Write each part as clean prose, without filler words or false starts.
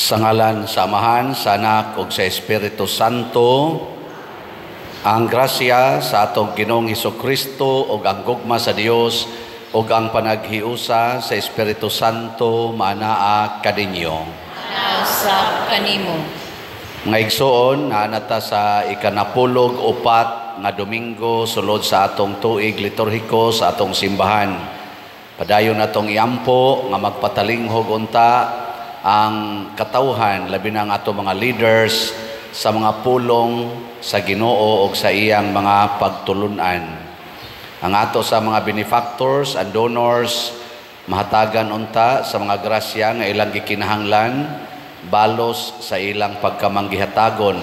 Sa ngalan sa Amahan, sa Anak ug sa Espiritu Santo, ang grasya sa atong Ginoong Hesukristo ug ang gugma sa Dios ug ang panaghiusa sa Espiritu Santo maanaa kaninyo. Sa kanimo. Mga igsoon, naa ta sa 14 nga Domingo sulod sa atong tuig liturhiko sa atong simbahan. Padayon natong iampo nga magpatalinghog unta ang katawhan, labi na ang atong mga leaders sa mga pulong sa Ginoo og sa iyang mga pagtulunan. Ang ato sa mga benefactors and donors mahatagan unta sa mga grasya nga ilang gikinahanglan balos sa ilang pagkamanggihatagon.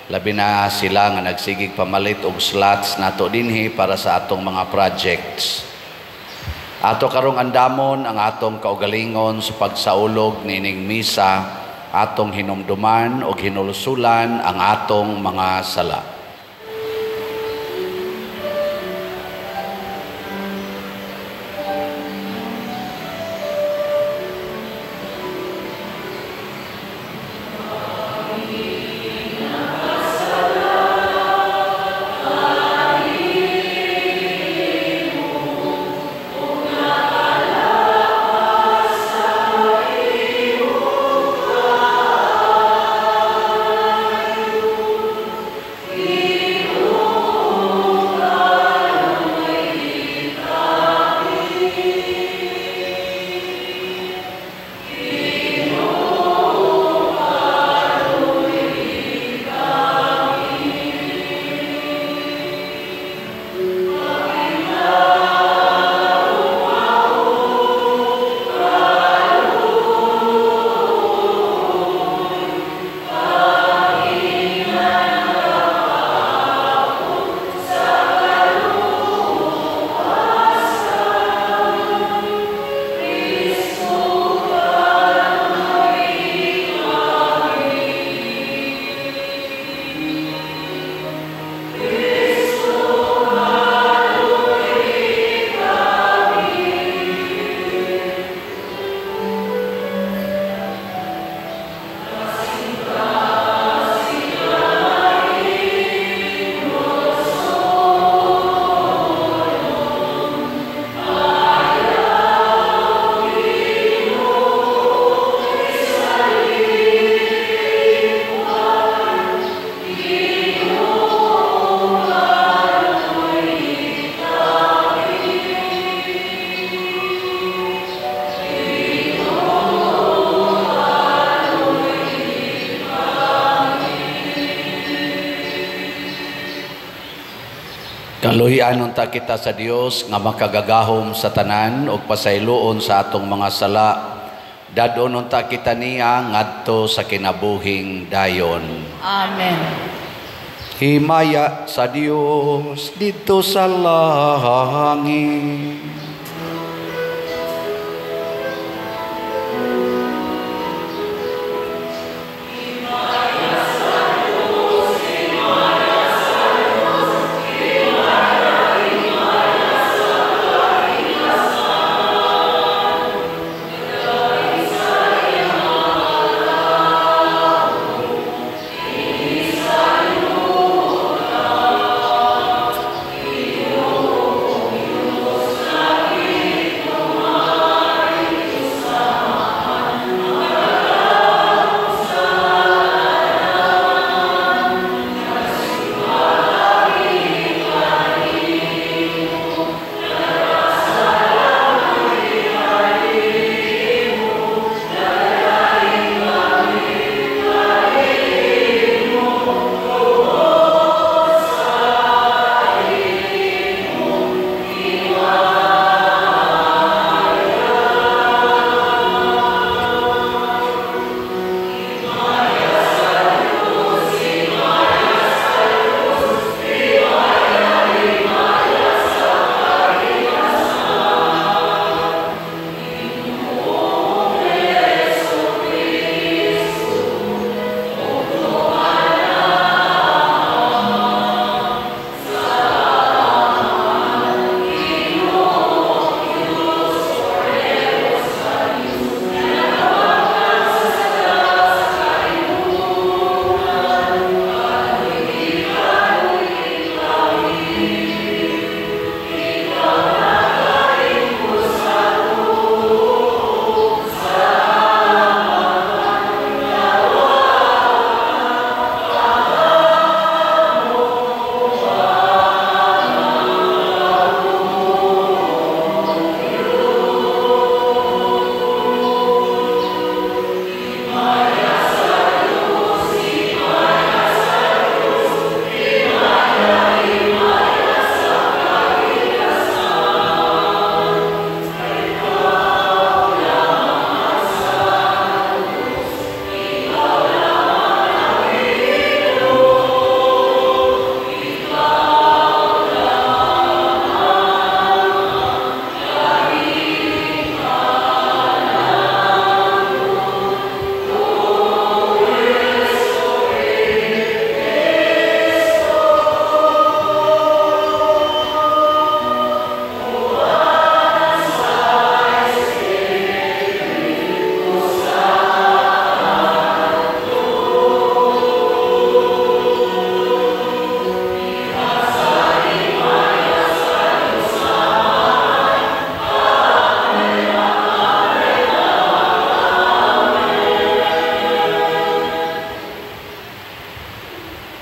Labi na sila nga nagsigig pamalit og slots nato dinhi para sa atong mga projects. Ato karong andamon ang atong kaugalingon sa pagsaulog niining misa, atong hinumduman og hinulsulan ang atong mga sala. Kaluhian unta kita sa Dios nga makagagahom sa tanan ug pasayloon sa atong mga sala. Dadon unta kita niya ngadto sa kinabuhing dayon. Amen. Himaya sa Dios didto sa langit.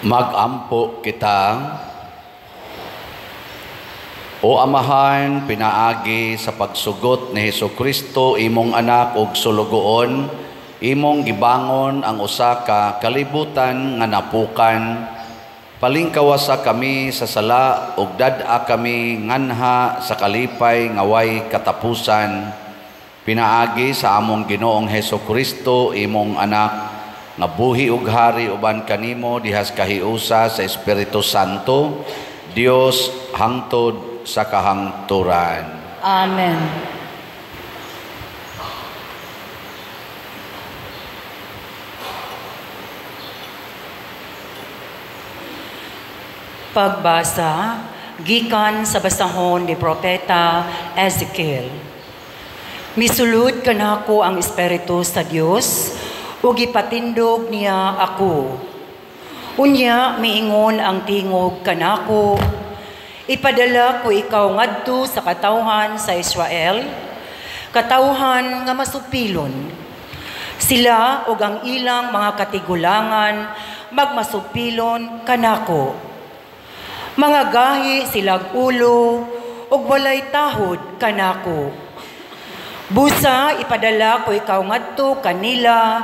Magampo kita. O Amahan, pinaagi sa pagsugot ni Hesukristo imong anak og sulugoon, imong gibangon ang usa ka kalibutan nga napukan. Palingkawasa kami sa sala ug dad-a kami nganha sa kalipay nga way katapusan. Pinaagi sa among Ginoong Hesukristo imong anak nga buhi ug hari uban kanimo dihas kahiusa sa Espiritu Santo, Dios hangtod sa kahangturan. Amen. Pagbasa gikan sa basahon ni Propeta Ezekiel. Misulod kanako ang Espiritu sa Dios ug gipatindog niya ako. Unya miingon ang tingog kanako, ipadala ko ikaw ngadto sa katawhan sa Israel, katawhan nga masupilon. Sila ug ang ilang mga katigulangan magmasupilon kanako. Mga gahi silag ulo ug walay tahod kanako. Busa ipadala ko ikaw ngadto kanila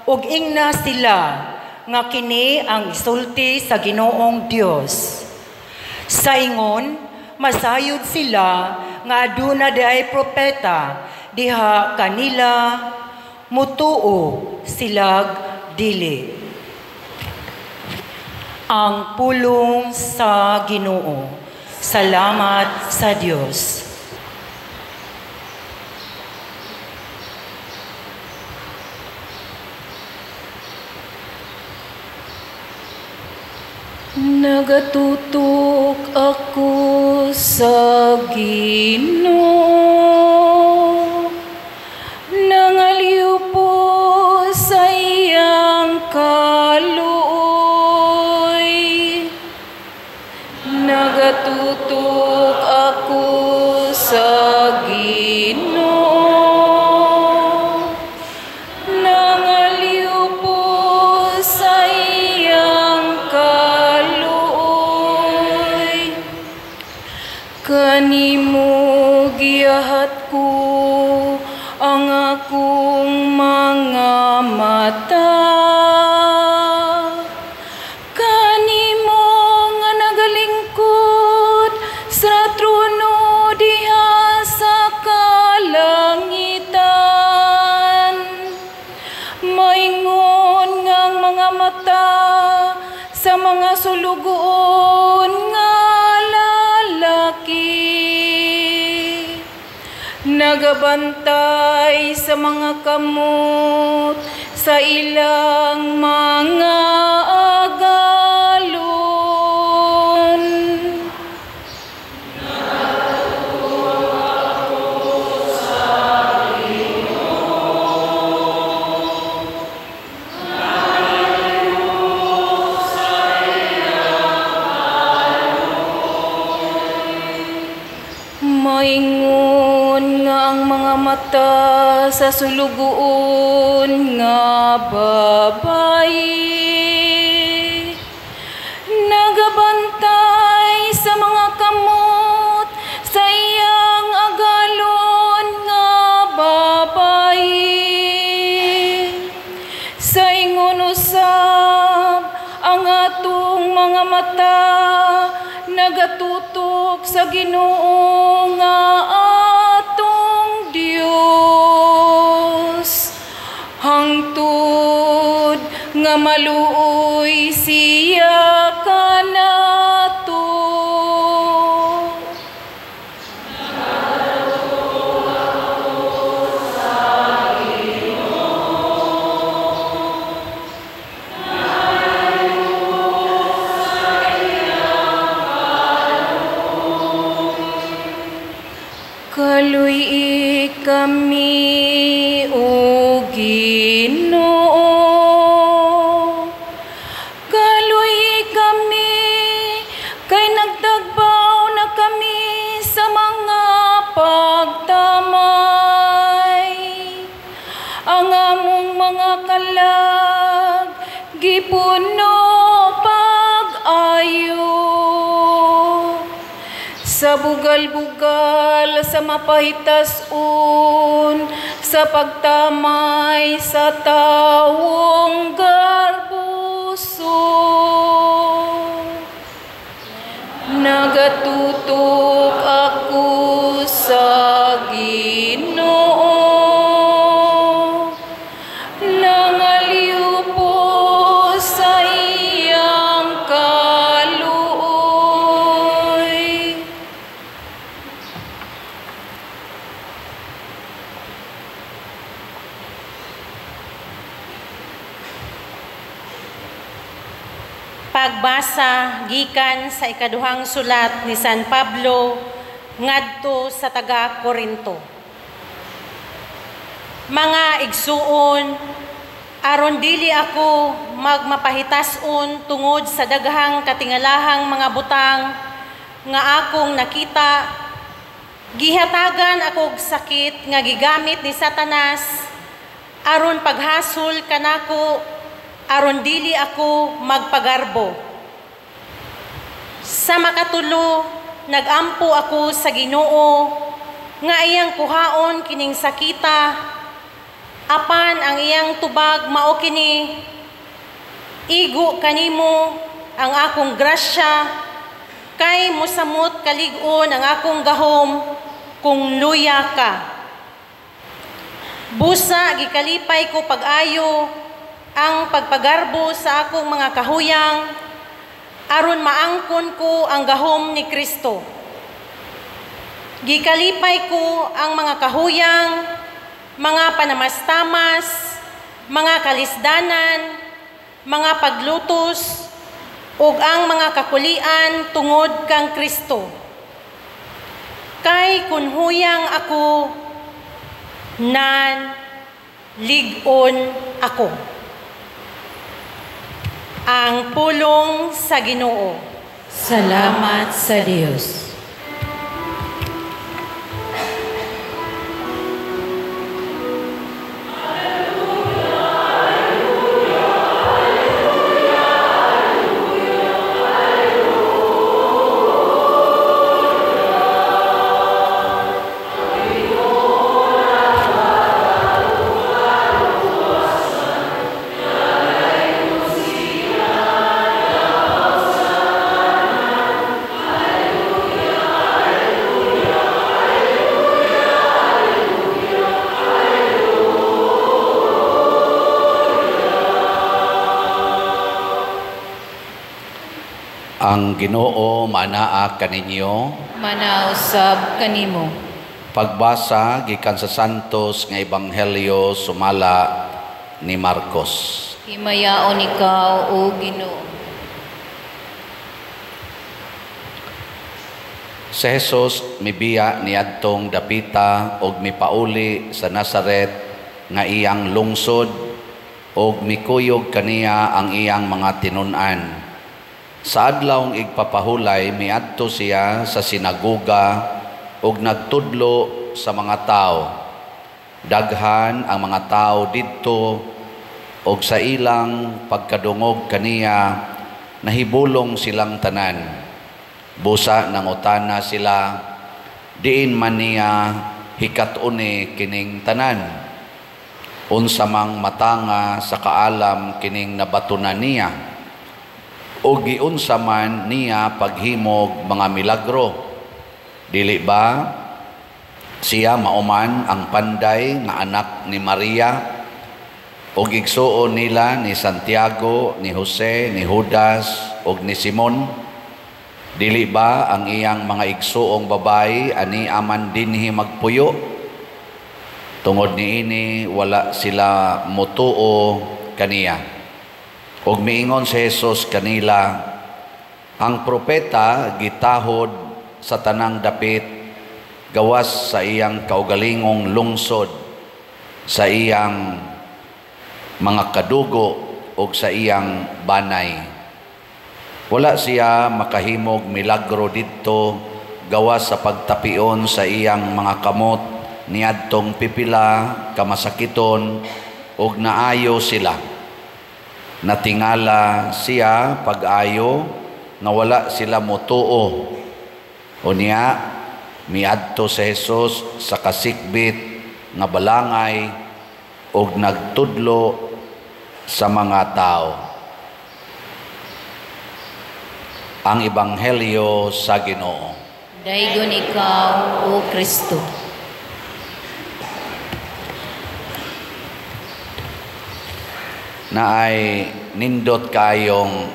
ug ingna sila nga kini ang isulti sa Ginoong Dios. Sa ingon masayod sila nga aduna diay propeta diha kanila, mutuo silag dili. Ang pulong sa Ginoo. Salamat sa Dios. Nagatutok ako sa Ginoo, nangaliw po sa iyang kaluoy. Nagatutok ako sa Ginoo, nangaliw po sa iyang kaluoy. Kanimo giyahat ko ang akong mga mata, kanimo nga nagalingkod sa trono diha sa kalangitan. Maingon nga ang mga mata sa mga sulugoon nga lalaki, nagabantay sa mga kamot sa ilang mga agalon. Maingon nga ang mga mata sa sulugoon nga babayi, nagabantay sa mga kamot sa iyang agalon nga babayi. Sa ingon usab ang atong mga mata nagatutok sa Ginoo nga atong Dios, hangtod nga maluoy siya kanato. Kaluy kami, O Ginoo, kaluy kami, kay nagtagbaw na kami sa mga pagtamay. Ang among mga kalag gipuno pa Nagbugal-bugal sa mapahitason sa pagtamay sa tawong garbuso. Nagatutok ako sa Ginoo, nangaliw sa iyang kaluoy. Pagbasa gikan sa ikaduhang sulat ni San Pablo ngadto sa taga Korinto. Mga igsuon, aron dili ako magmapahitason tungod sa daghang katingalahang mga butang nga akong nakita, gihatagan akog sakit nga gigamit ni Satanas aron paghasol kanako, aron dili ako magpagarbo. Sa makatulo, nagampo ako sa Ginoo nga iyang kuhaon kining sakita, apan ang iyang tubag mao kini, igo kanimo ang akong grasya, kay mosamot kalig-on ang akong gahom kung luya ka. Busa gikalipay ko pag-ayo ang pagpagarbo sa akong mga kahuyang, aron maangkon ko ang gahom ni Kristo. Gikalipay ko ang mga kahuyang, mga panamastamas, mga kalisdanan, mga paglutos, ug ang mga kakulian tungod kang Kristo. Kay kun huyang ako, nan lig-on ako. Ang pulong sa Ginoo. Salamat sa Dios. Ang Ginoo manaa kaninyo, manausab kanimo. Pagbasa gikan sa Santos nga Ebanghelyo sumala ni Marcos. Himayaon ikaw, o Ginoo. Si Jesus mibiya niadtong dapita og mipauli sa Nazaret nga iyang lungsod og mikuyog kaniya ang iyang mga tinun-an. Sa adlawng igpapahulay miadto siya sa sinagoga ug nagtudlo sa mga tao. Daghan ang mga tao didto ug sa ilang pagkadungog kaniya nahibulong silang tanan. Busa nangutana sila, diin man niya hikat-uni kining tanan? Unsa mang matanga sa kaalam kining nabatunan niya? O giunsa man niya paghimog mga milagro? Dili ba siya mauman ang panday nga anak ni Maria? O gigsuon nila ni Santiago, ni Jose, ni Judas, og ni Simon? Dili ba ang iyang mga igsuong babayi ani aman dinhi magpuyo? Tungod niini wala sila motuo kaniya. Og miingon si Jesus kanila, ang propeta gitahod sa tanang dapit gawas sa iyang kaugalingong lungsod, sa iyang mga kadugo ug sa iyang banay. Wala siya makahimog milagro didto gawas sa pagtapion sa iyang mga kamot niadtong pipila kamasakiton ug naayo sila. Natingala siya pag-ayo nga wala sila motuo. Unya Miadto si Jesus sa kasikbit nga balangay ug nagtudlo sa mga tao. Ang Ebanghelyo sa Ginoo. Daygon ikaw, O Kristo. Naay nindot kayong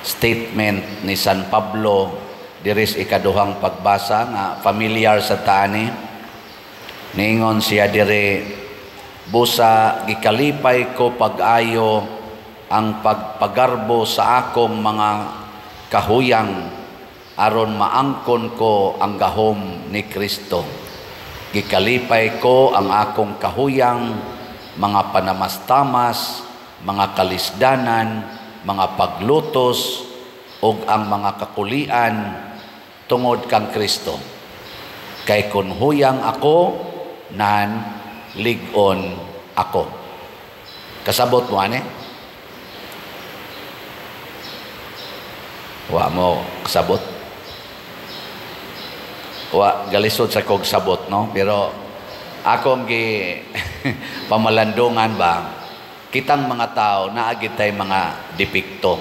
statement ni San Pablo diris ikaduhang pagbasa nga familiar sa taani. Niingon siya diri, busa gikalipay ko pag-ayo ang pagpagarbo sa akong mga kahuyang aron maangkon ko ang gahom ni Kristo. Gikalipay ko ang akong kahuyang, mga panamastamas, mga kalisdanan, mga paglutos ug ang mga kakulian tungod kang Kristo. Kay kun huyang ako, nan lig-on ako. Kasabot mo ani? Wa mo kasabot. Wa galisod sa kog sabot, no? Pero akong gi pamalandungan ba, kitang mga tao naa gid tay mga depekto.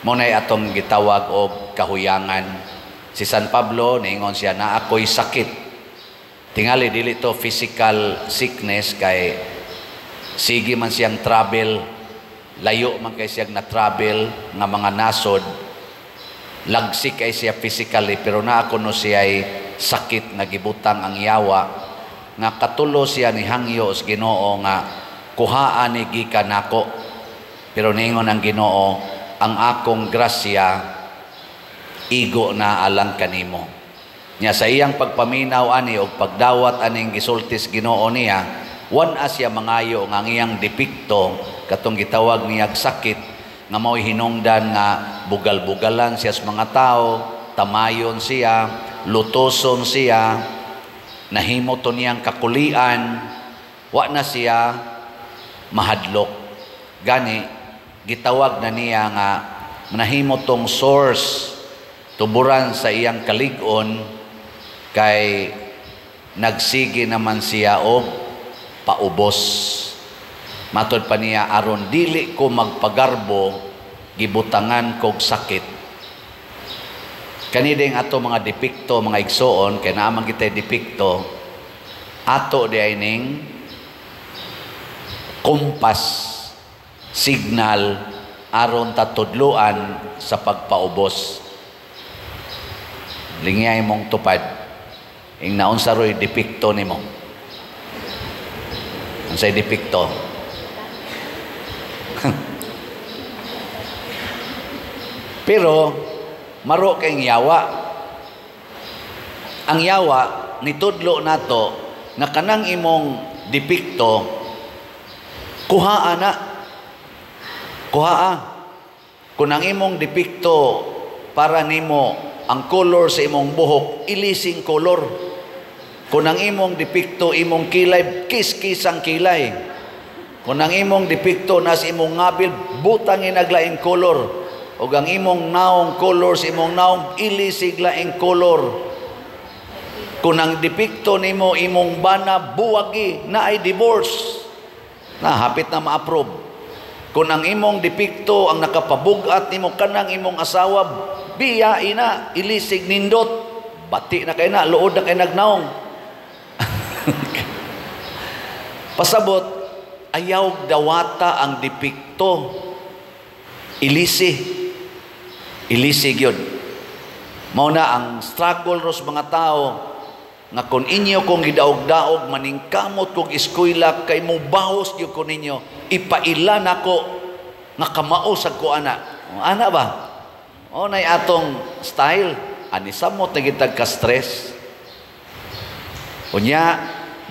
Mo nay atong gitawag og kahuyangan. Si San Pablo niingon siya na ako'y sakit. Tingali dili to physical sickness kay sige man siyang travel, layo man kay siyang na travel nga mga nasod, lagsik kay siya physically, pero naa kuno siya'y sakit nga gibutang ang yawa nga katulo siya ni hangyo sa Ginoo nga kuhaan ni gikan nako. Pero niingon ang Ginoo, ang akong grasya igo na alang kanimo. Nya sa iyang pagpaminaw ani og pagdawat aning gisultis Ginoo niya, wan-a siya mangayo nga ang iyang depekto katong gitawag niyag sakit nga mao'y hinungdan nga bugal-bugalan siya sa mga tao, tamayon siya, lutoson siya, nahimo to niyang kakulian, wa na siya mahadlok. Gani gitawag na niya nga nahimo tong source tuburan sa iyang kalig-on kay nagsige naman siya og paubos. Matod pa niya, aron dili ko magpagarbo, gibutangan kog sakit. Kani ding ato mga depekto, mga igsoon, kay naa man kitay depekto, ato di ay ning kompas, signal aron tatudloan sa pagpaubos. Lingiyay mong tupad, ing naunsa ro'y depekto nimo. Unsay depekto? Pero maro kay yawa. Ang yawa nitudlo nato nga kanang imong depekto kuhaa na. Kuhaa. Kung ang imong depekto para nimo ang color sa imong buhok, ilising color. Kung ang imong depekto imong kilay, kiskisang kilay. Kung ang imong depekto nas imong ngabil, butang inaglaing color. O ang imong naong color sa imong naong, ilisig laing color. Kung ang depekto nimo imong bana, buwagi na ay divorce. Na hapit na ma-approve. Kung ang imong depekto ang nakapabugat nimo kanang imong asawa, biya ina, ilisig nindot. Bati na kay na, luod na kay nagnaong. Pasabot, ayaw dawata ang depekto. Ilisi. Ilisi gyud. Mao na ang struggle ros mga tao nga kung inyo kong gidaog-daog maningkamot kog eskwela kay mo bahos gyud ko ninyo, ipaila nako nga kamao sad ko ana. Ana ba? O nay atong style ani samot na gitag ka stress. Unya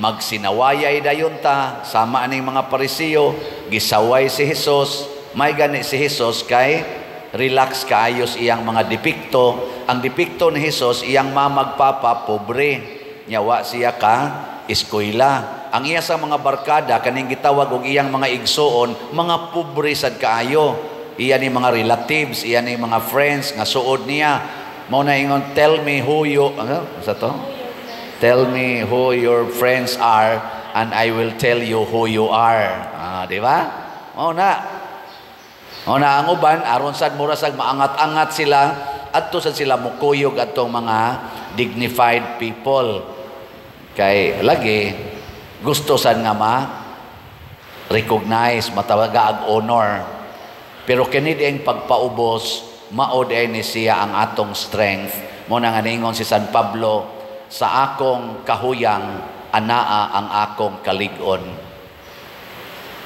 magsinawayay dayon ta sama aning mga Pariseo, gisaway si Hesus, may gani si Hesus kay relax kaayos iyang mga depekto. Ang depekto ni Hesus iyang mamagpapa pobre. Nyawa siya ka eskwela. Ang iya sa mga barkada kaning gitawag og iyang mga igsoon, mga pobre sad kaayo. Iya ni mga relatives, iya ni mga friends nga suod niya. Mao na ingon, tell me who you, ano sa to? Tell me who your friends are and I will tell you who you are. Ah, di ba? Mao na. Mao na ang uban aron sad mura sad maangat-angat sila adto sad sila mukuyog adtong mga dignified people. Kay lagi gusto sad nga ma recognize, matawaga ag honor. Pero kini dieng pagpaubos, mao diay ni siya ang atong strength. Mo na nga ningon si San Pablo, sa akong kahuyang anaa ang akong kalig-on.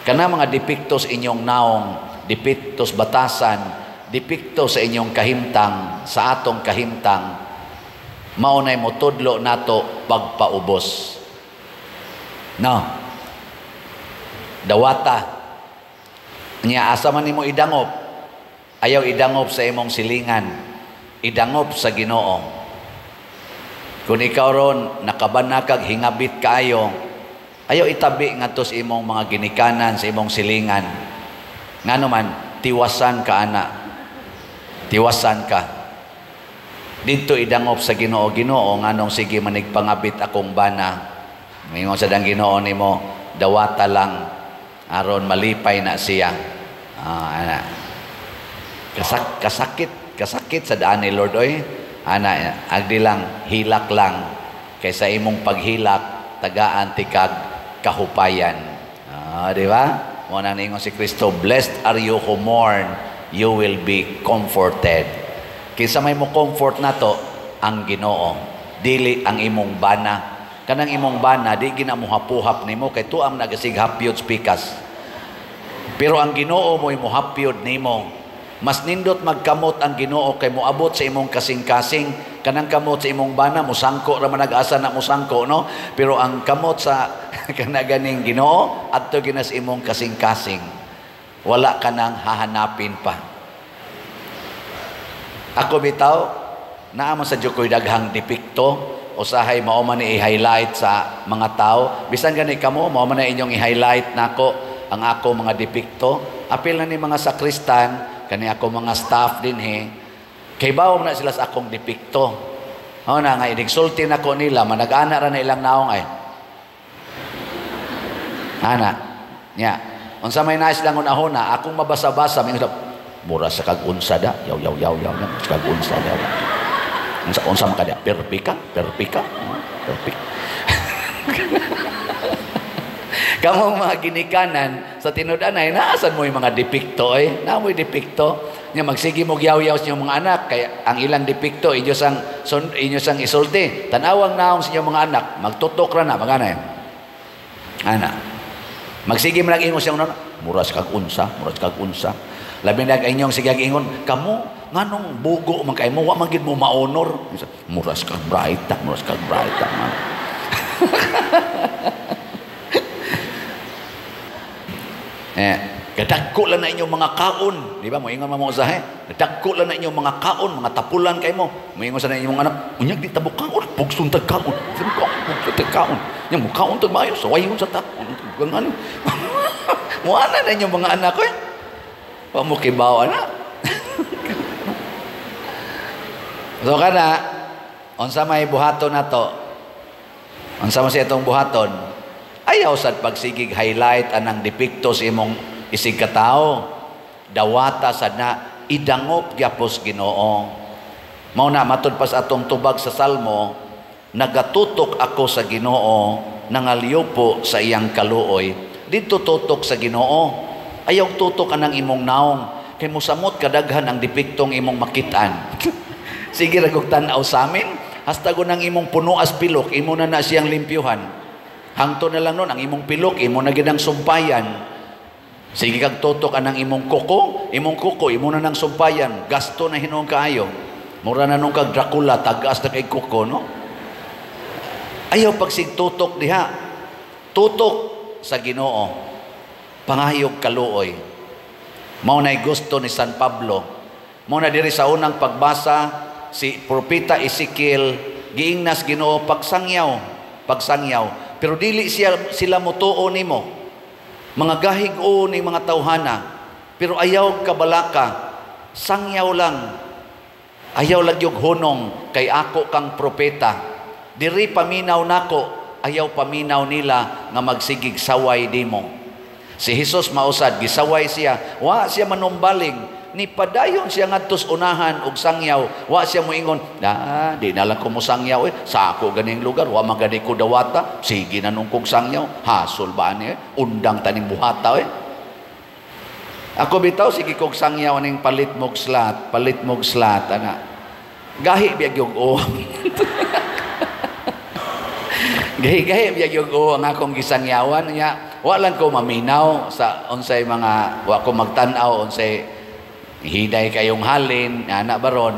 Kana mga depekto sa inyong naong, depekto sa batasan, depekto sa inyong kahimtang, sa atong kahimtang, mao nay motudlo nato pagpaubos. No. Dawata. Nya asa man nimo idangop? Ayaw idangop sa imong silingan. Idangop sa Ginoo. Kung ikaw ron nakabanakag hingabit kaayo, ayaw itabi ngadto sa imong mga ginikanan, sa imong silingan. Ngano man, tiwasan ka ana. Tiwasan ka. Didto idangop sa Ginoo, Ginoo nganong sige manigpangabit akong bana. Mingon sa dang Ginoo nimo, dawata lang aron malipay na siya. Ana. Kasakit sa daan ni Lord oy. Ana, agdi lang, hilak lang. Kaysa imong paghilak, tagaan tikag kahupayan. Di ba? Mo na ningon si Kristo, blessed are you who mourn, you will be comforted. Kinsa may mo comfort nato, ang Ginoo. Dili ang imong bana. Kanang imong bana, di ginamuhapuhap nimo kay tuam nagasighapyod pikas. Pero ang Ginoo mo'y muhapyod nimo. Mas nindot magkamot ang Ginoo kay moabot sa imong kasing-kasing. Kanang kamot sa imong bana, musangko ra man nag-asa na musangko, no? Pero ang kamot sa kanaganing Ginoo, adto ginas imong kasing-kasing. Wala ka nang hahanapin pa. Ako bitaw, naa man sa Diyokoy daghang depekto, usahay mao man ni i-highlight sa mga tao. Bisan gani kamo, mao man na inyong i-highlight nako ang ako mga depekto. Apil na ni mga sakristan, kani ako mga staff dinhi, kay bawom na sila sa akong depekto. Mao na nga inigsulti nako nila, manag-ana ra na ilang naong ay. Ana, nya. Unsa may naas lang unahona, akong mabasa-basa, mingon mura sa kag unsa da, yaw yaw yaw yaw, sa kag unsa da. Unsa unsa man kada, perpika, perpika, perpika. Kamong mga ginikanan sa tinud-anay, naasan mo yung mga depekto eh. Naa mo'y depekto. Nya magsige mo gyaw-yaw sa inyong mga anak kay ang ilang depekto inyo sang isulti. Tan-awang naong sa inyong mga anak, magtutok ra na magana. Ana. Magsige man ingon sa inyong mura sa kag unsa, mura sa kag unsa. Labi na inyong sige ingon, kamo nganong bugo man kay mo, wa man gid mo ma-honor. Mura sa kag bright, mura sa kag bright. Kadagko lang na inyong mga kaon, di ba? Moingon man mo usahay. Kadagko lang na inyong mga kaon, mga tapulan kay mo. Moingon sa inyong anak, unyag di tabo kaon, pugsun tag kaon. Pugsun tag kaon. Nya mo kaon tag maayo, sawayon sa ta. Ano? Moana na inyong mga anak eh. Wa mo kibaw ana. So kana unsa may buhaton nato? Unsa man siya itong buhaton? Ayaw sad pagsigig highlight anang depekto sa imong isig katao. Dawata sad na idangop gyapos Ginoo. Mao na matud pa sa atong tubag sa Salmo, nagatutok ako sa Ginoo, nangalyupo sa iyang kaluoy. Didto tutok sa Ginoo. Ayaw tutok anang imong naong kay mosamot kadaghan ang depektong imong makit-an. Sige ra kog tan-aw sa amin, hasta go nang imong puno as pilok, imo na na siyang limpyuhan. Hangto na lang nun, ang imong pilok, imo na gid ang sumpayan. Sige kag tutok anang imong kuko, imo na nang sumpayan. Gasto na hinuon kaayo. Mura na nung kag Dracula, tagas na kay kuko, no? Ayaw pagsigtutok diha. Tutok sa Ginoo. Pangayog kaluoy. Mao na'y gusto ni San Pablo. Mao na diri sa unang pagbasa, si Propeta Ezekiel, giingnas Ginoo pagsangyaw, pagsangyaw. Pero dili sila motuo nimo. Mga gahig-o ni mga tawhana. Pero ayaw kabalaka, sangyaw lang. Ayaw lagyog hunong kay ako kang propeta. Diri paminaw nako, ayaw paminaw nila nga magsigig saway dimo. Si Jesus mausad gisaway siya, wa siya manumbaling, ni padayon siya ngadtos unahan og sangyaw, wa siya moingon, "Ah, di na lang ko mosangyaw eh, sa ako ganing lugar, wa man gani ko dawata, sige na nung kog sangyaw, hasol ba ani eh, undang taning buhata eh." Ako bitaw sige kog sangyaw aning palit mog slot ana. Gahi biya gyud o. Gahi-gahi biya gyud o ang akong gisangyawan niya. Wa lang ko maminaw sa unsay mga, wa ko magtan-aw unsay hinay kayong halin ana baron.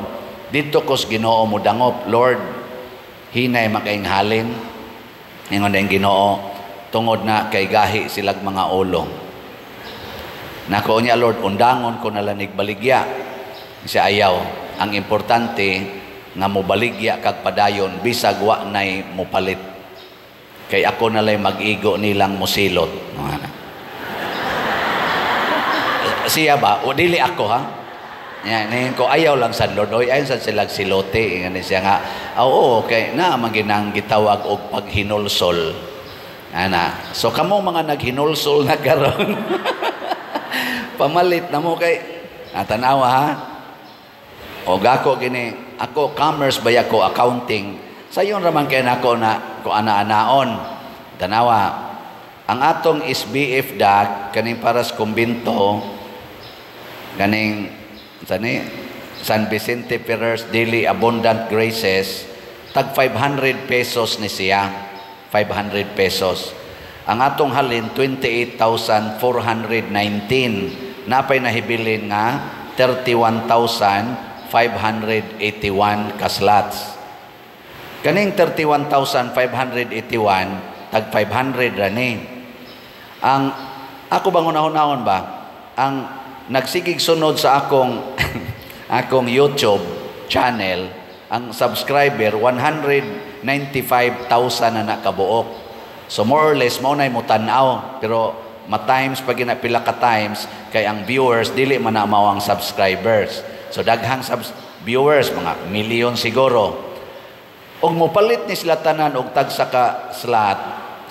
Didto kos Ginoo mo dangop, "Lord, hinay makaing halin." Ingon ang Ginoo, "Tungod na kay gahi silag mga ulo." Nako niya, "Lord, undangon ko na lang baligya." Siya, "Ayaw. Ang importante nga mobaligya kag padayon bisag wa nay mopalit. Kay ako na lay mag-igo nilang mosilot." Siya ba? O dili ako ha? Yan, ngayon ko, "Ayaw lang sa Lord. Oy, ayaw sa silag silote." Ingan siya nga, "Oo, okay, na maginang gitawag og paghinulsol." Ana. So kamo mga naghinulsol na karon. Pamalit na mo kay tanawa ha. O gako gini, ako commerce ba ko, accounting. Sayon ra man kay nako na ko ana-anaon. Tanawa. Ang atong SBF dag kaning para sa kumbinto kaning sani San Vicente Ferrer's Daily Abundant Graces, tag 500 pesos ni siya. 500 pesos. Ang atong halin 28,419. Napay nahibilin nga 31,581 ka slots. Kaning 31,581 tag 500 ra ni. Ang ako bang unahon-ahon ba? Ang nagsigig sunod sa akong akong YouTube channel, ang subscriber 195,000 na nakabuok. So more or less mao nay mo tan-aw, pero ma-times pag gina pila ka times kay ang viewers dili man na mao ang subscribers. So daghang viewers, mga milyon siguro. Og mopalit ni sila tanan og tagsa ka slot,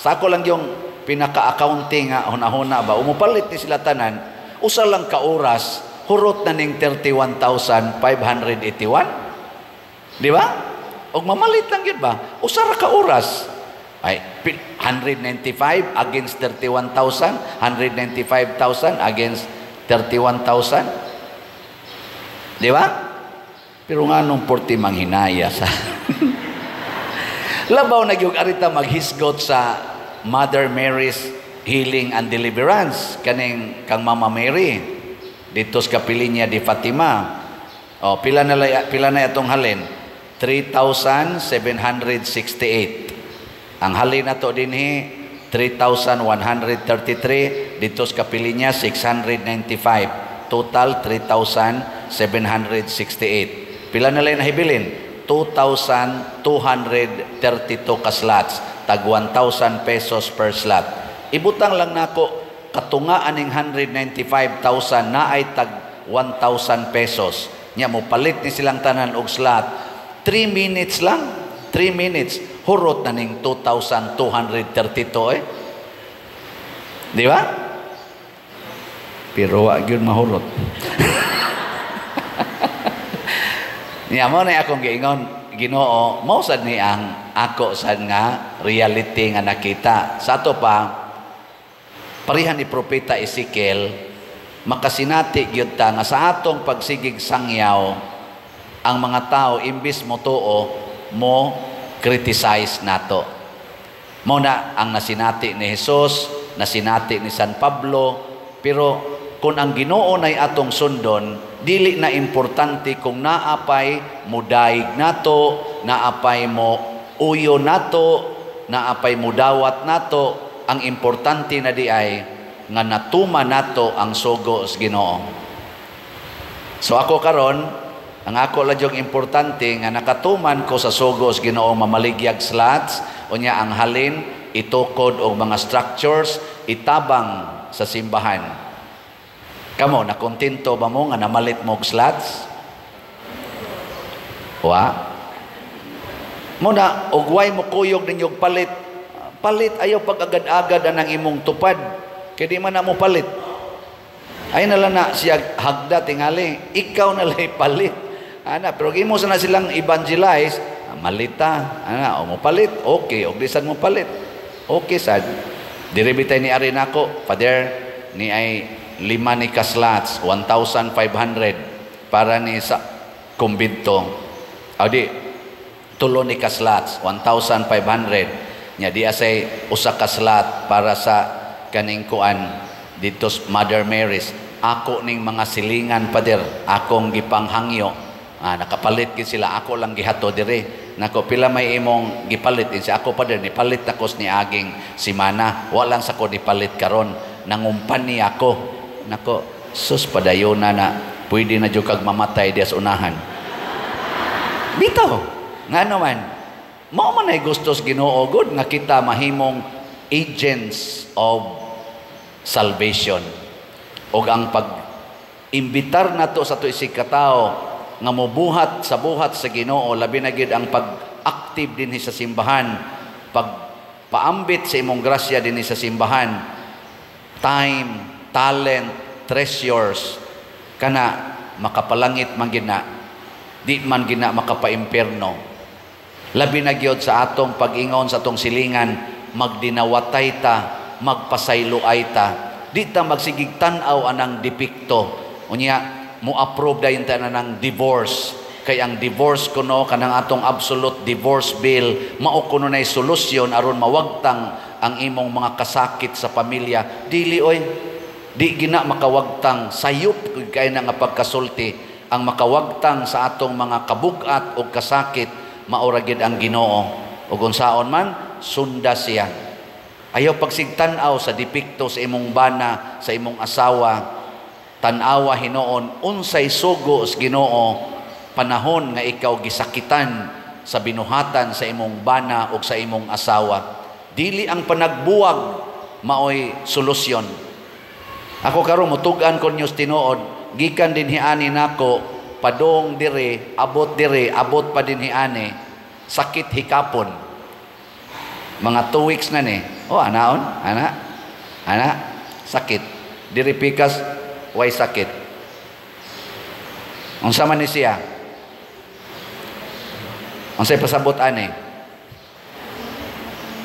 sa ako lang yung pinaka-accounting nga hunahuna ba, umupalit ni sila tanan, usa lang ka oras, hurot na ning 31,581. Di ba? Og mamalit lang yun ba? Usa ra ka oras. Ay, 195 against 31,000, 195,000 against 31,000. Di ba? Pero nga nung porti manghinaya sa labaw na gyud arita maghisgot sa Mother Mary's Healing and Deliverance kaning kang Mama Mary dito sa Kapilinya di Fatima. O pila na atong halin? 3,768. Ang halin nato dinhi 3,133, dito sa Kapilinya 695. Total 3,768. Pila na lang nahibilin? 2,232 ka slots, tag 1,000 pesos per slot. Ibutang lang nako katungaan ning 195,000 na ay tag 1,000 pesos. Nya mo palit ni silang tanan og slot. 3 minutes lang, 3 minutes hurot na ning 2,232 eh. Di ba? Pero wa gyud mahurot. Niya mo na akong giingon, Ginoo, mao sad ni ang ako sad nga reality nga nakita. Sa ato pa, pareha ni Propeta Ezekiel, makasinati gyud ta nga sa atong pagsigig sangyaw, ang mga tao imbis mo tuo, mo criticize nato. Mo na ang nasinati ni Jesus, nasinati ni San Pablo, pero kung ang Ginoo nay atong sundon, dili na importante kung naapay mudaig nato, naapay mo uyo nato, naapay mudawat nato. Ang importante na di ay nga natuma nato ang sugo sa Ginoo. So ako karon, ang ako lang yung importante nga nakatuman ko sa sugo sa Ginoo mamaligyag slots, unya ang halin itukod og mga structures itabang sa simbahan. Kamo, nakontento ba mo nga namalit mo og slots? Wa? Muna, og way mo kuyog ninyo palit. Palit, ayaw pag agad-agad anang imong tupad. Kay di man na mo palit. Ay na lang na siya hagda tingali. Ikaw na lang palit. Ana, pero imo sa na silang evangelize, malita, ana, o mo palit, okay, og bisan mo palit. Okay sad. Diri bitay ni ari nako, Father, ni ay 5 ni ka slots, 1,500 para ni sa kumbinto. O di, 3 ni ka slots, 1,500. Nya di asay usa ka slot para sa kaning kuan dito sa Mother Mary's. Ako ning mga silingan, Father, akong gipanghangyo. Nakapalit gid sila, ako lang gihato dire. Nako, pila may imong gipalit? Insi ako, Father, nipalit ako ni aging simana. Wa lang sa ko nipalit karon. Nangumpani ako. Nako, sus, padayon na na. Pwede na jud kag mamatay diya sa unahan. Bitaw. Nga naman, mao man ay gustos Ginoo gud nga kita mahimong agents of salvation. Og ang pag-imbitar nato sa ato isig katawo nga mobuhat sa buhat sa Ginoo, labi na gyud ang pag-active dinhi sa simbahan, pag paambit sa imong grasya dinhi sa simbahan, time, talent, treasures, kana makapalangit man gina, di man gina makapaimpierno. Labi na gyud sa atong pag-ingon sa atong silingan, magdinawatay ta, magpasayloay ta, di ta magsigig tan-aw anang depekto. Unya mo approve dayon ta na ng divorce, kay ang divorce kuno, kanang atong absolute divorce bill, mao kuno nay solusyon aron mawagtang ang imong mga kasakit sa pamilya. Dili oy, di gina makawagtang, sayop kay na nga pagkasulti. Ang makawagtang sa atong mga kabugat o kasakit, maura gid ang Ginoo. Ug unsaon man, sunda siya. Ayaw pagsigtan-aw sa depekto sa imong bana, sa imong asawa. Tan-awa hinuon unsay sugo sa Ginoo panahon nga ikaw gisakitan sa binuhatan sa imong bana o sa imong asawa. Dili ang panagbuwag maoy solusyon. Ako karon mutug-an ko niyo tinuod, gikan dinhi ani nako padong dire, abot dire, abot pa dinhi ani, sakit hikapon. Mga 2 weeks na ni. Oh, anaon, ana, ana, sakit. Diri pikas, way sakit. Unsa man ni siya? Unsay pasabot ani?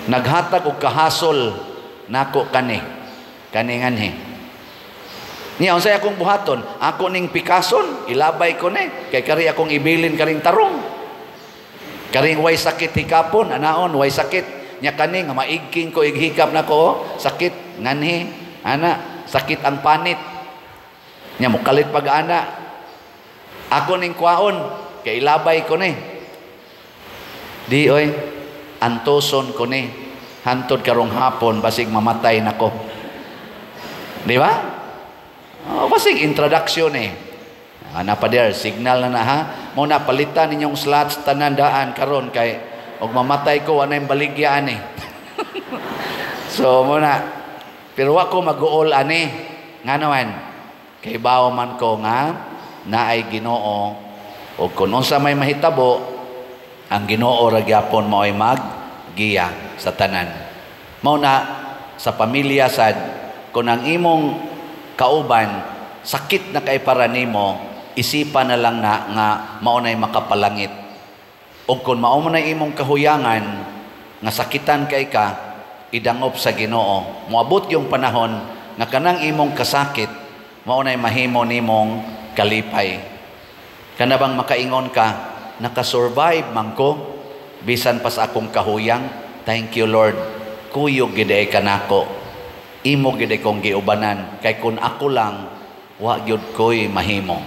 Naghatag og kahasol nako kani. Kani nganhi. Niya unsay akong buhaton? Ako ning pikason, ilabay ko ni kay kari akong ibilin karing tarong. Karing way sakit hikapon, anaon way sakit. Nya kani nga maigking ko ighikap nako, oh, sakit nganhi, ana, sakit ang panit. Nya mokalit pag ana. Ako ning kwaon kay ilabay ko ni. Di oy, antoson ko ni. Hantod karong hapon basig mamatay nako. Di ba? Oh, basig introduction eh. Ana pa der, signal na na ha. Mo na palitan ninyong slots tanan daan karon kay og mamatay ko wa na yung baligya ani. So mo na, pero wa ko mag-uol ani. Nga naman, kay bawo man ko nga naay Ginoo, og kun unsa may mahitabo, ang Ginoo ra gyapon maoy maggiya sa tanan. Mao na sa pamilya sad, kun ang imong kauban sakit na kay para nimo, isipan na lang na nga mao nay makapalangit. Og kun mao man ay imong kahuyangan nga sakitan kay ka, idangop sa Ginoo. Moabot yung panahon nga kanang imong kasakit mao nay mahimo nimong kalipay. Kana bang makaingon ka, nakasurvive man ko bisan pa sa akong kahuyang. Thank you, Lord. Kuyog gid ay kanako. Imo gid ay kong giubanan kay kun ako lang wa gyud koy mahimo.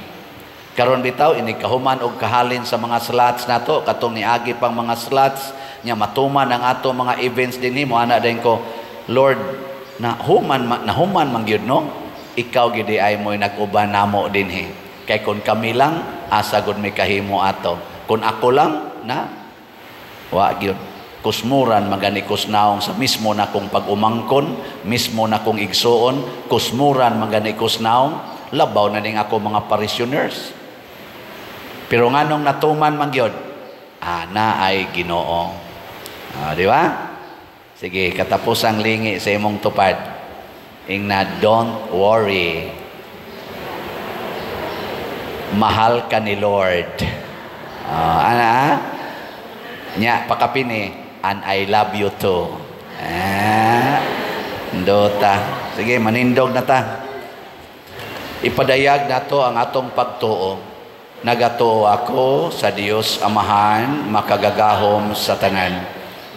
Karon bitaw ini kahuman og kahalin sa mga slots nato, katong niagi pang mga slots nya matuman ang ato mga events dinhi, mo ana dayon ko, Lord, na human nahuman man gyud no, ikaw gid ay mo'y nag-uban namo dinhi. Kay kun kami lang asa gud may kahimo ato. Kun ako lang na wa gyud. Kusmuran magani kusnaong sa mismo na kong pag-umangkon, mismo na kong igsuon, kusmuran magani kusnaong, labaw na ning ako mga parishioners. Pero nganong natuman man gyud, Naay Ginoo. Di ba? Sige, katapusang lingi sa imong tupad. Ingna, don't worry. Mahal ka ni Lord. Ana? Nya, pakapini, and I love you too. Ndota. Sige, manindog na ta. Ipadayag nato ang atong pagtuo. Nagatuo ako sa Dios Amahan, makagagahom sa tanan,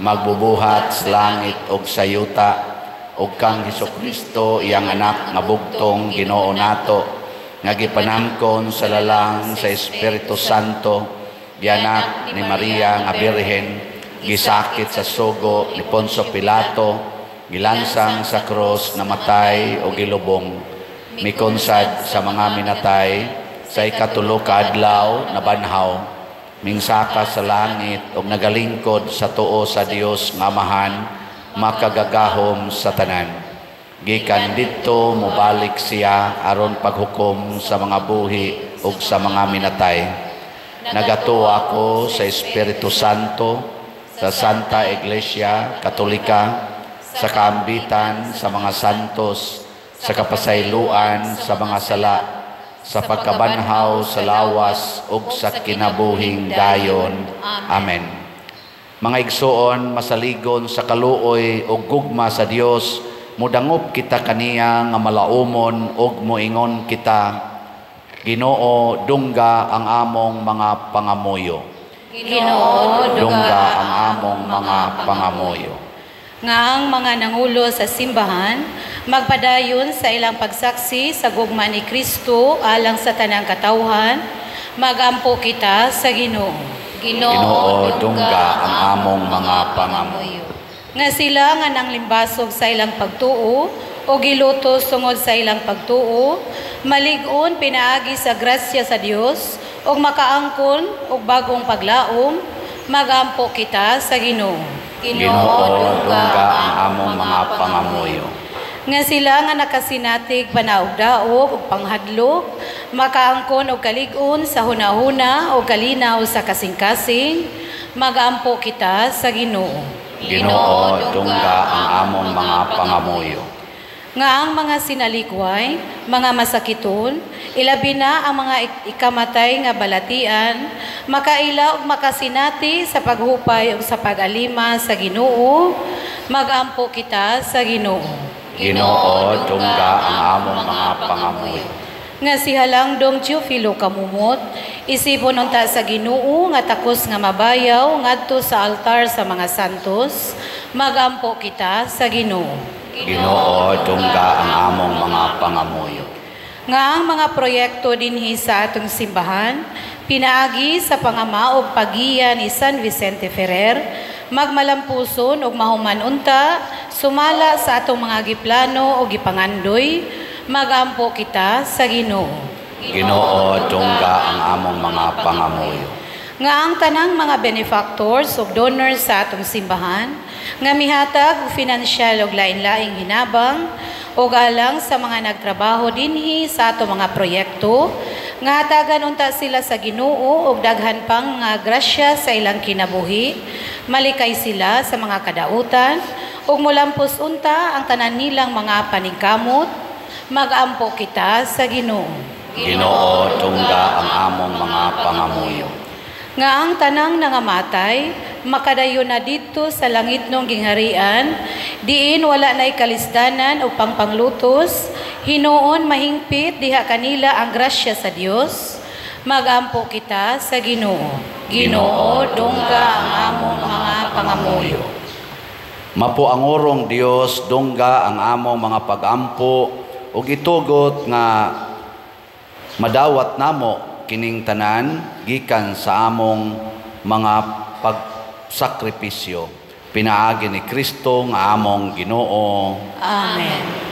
magbubuhat sa langit ug sa yuta, ug kang Hesukristo, iyang anak nga bugtong Ginoo nato, nga gipanangkon sa lalang sa Espiritu Santo, gianak ni Maria nga Birhen, gisakit sa sugo ni Poncio Pilato, gilansang sa krus, namatay o gilubong, mikonsad sa mga minatay, sa ikatulo ka adlaw nabanhaw, mingsaka sa langit ug nagalingkod sa tuo sa Dios nga Amahan, makagagahom sa tanan. Gikan didto mobalik siya aron paghukom sa mga buhi ug sa mga minatay. Nagatuo ako sa Espiritu Santo, sa Santa Iglesia Katolika, sa kaambitan sa mga santos, sa kapasayloan sa mga sala, sa pagkabanhaw sa lawas ug sa kinabuhing dayon. Amen. Mga igsoon, masaligon sa kaluoy ug gugma sa Dios, mudangop kita kaniya nga malaumon ug moingon kita, Ginoo, dungga ang among mga pangamuyo. Ginoo, dungga ang among mga pangamuyo. Nga ang mga nangulo sa simbahan magpadayon sa ilang pagsaksi sa gugma ni Kristo alang sa tanang katawhan, magampo kita sa Ginoo. Ginoo, dungga ang among mga pangamuyo. Nga sila nga nanglimbasog sa ilang pagtuo o gilutos tungod sa ilang pagtuo, malig-on pinaagi sa grasya sa Dios ug makaangkon og bagong paglaom, magampo kita sa Ginoo. Ginoo, dungga ang among mga pangamuyo. Nga sila nga nakasinatig panaugdaog ug panghadlok, makaangkon og kalig-on sa hunahuna o kalinaw sa kasing-kasing, magampo kita sa Ginoo. Ginoo, dungga ang among mga pangamuyo. Nga ang mga sinalikway, mga masakiton, ilabi na ang mga ikamatay nga balatian, makaila ug makasinati sa paghupay ug sa pag-alima sa Ginoo, magampo kita sa Ginoo. Ginoo, dungga ang among mga pangamuyo. Nga si Halangdong Teofilo Kamumot, isipon unta sa Ginoo nga takos nga mabayaw ngadto sa altar sa mga santos, magampo kita sa Ginoo. Ginoo, dungga ang among mga pangamuyo. Nga ang mga proyekto dinhi sa atong simbahan, pinaagi sa pangama og pagiya ni San Vicente Ferrer, magmalampuson og mahuman unta, sumala sa atong mga giplano o gipangandoy, magampo kita sa Ginoo. Ginoo, dungga ang among mga pangamuyo. Nga ang tanang mga benefactors ug donors sa atong simbahan, nga mihatag og finansyal og lain-laing hinabang ug alang sa mga nagtrabaho dinhi sa atong mga proyekto, nga hatagan unta sila sa Ginoo og daghan pang nga grasya sa ilang kinabuhi, malikay sila sa mga kadautan ug molampos unta ang tanan nilang mga paningkamot, magampo kita sa Ginoo. Ginoo, dungga ang among mga pangamuyo. Nga ang tanang nangamatay, makadayon na didto sa langit nung gingharian, diin wala na'y kalisdanan o pangpanglutos, hinuon mahingpit diha kanila ang grasya sa Dios, magampo kita sa Ginoo. Ginoo, dungga ang among mga pangamuyo. Mapo ang orong Dios, dungga ang among mga pagampo, ug itugot nga madawat namo kining tanan gikan sa among mga pagsakripisyo, pinaagi ni Kristo nga among Ginoo. Amen.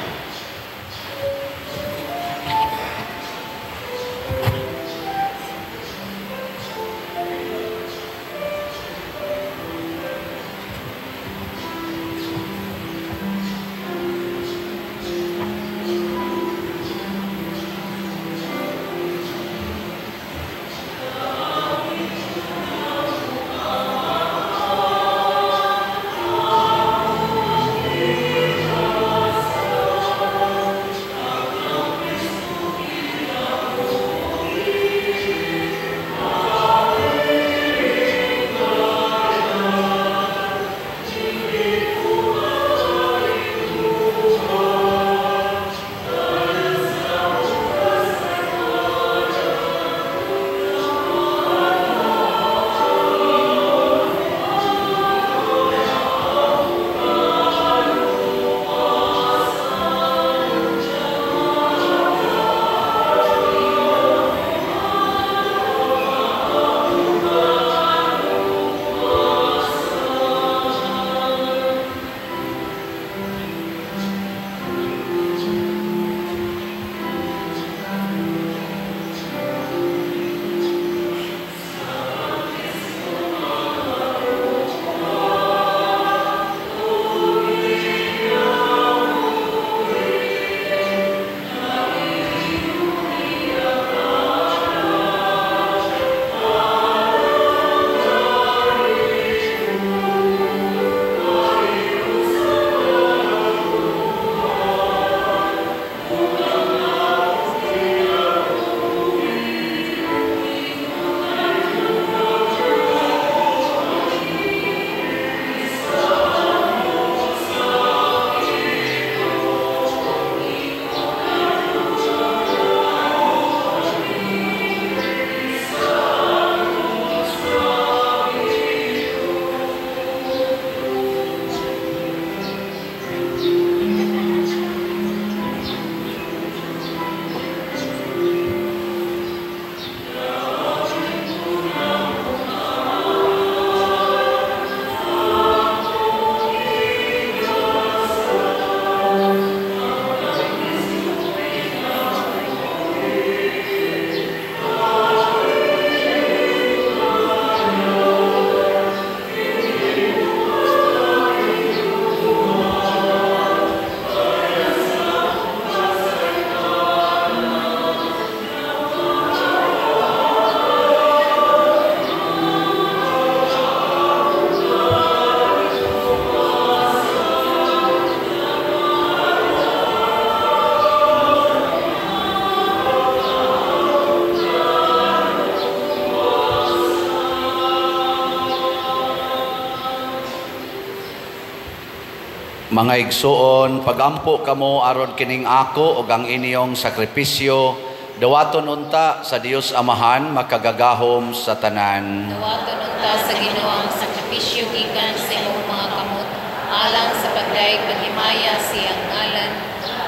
Mga igsuon, pagampo kamo aron kining ako ug ang inyong sakripisyo, dawaton unta sa Dios Amahan makagagahom sa tanan. Dawaton unta sa Ginoo ang sakripisyo gikan sa imong mga kamot, alang sa pagdayeg paghimaya sa iyang ngalan,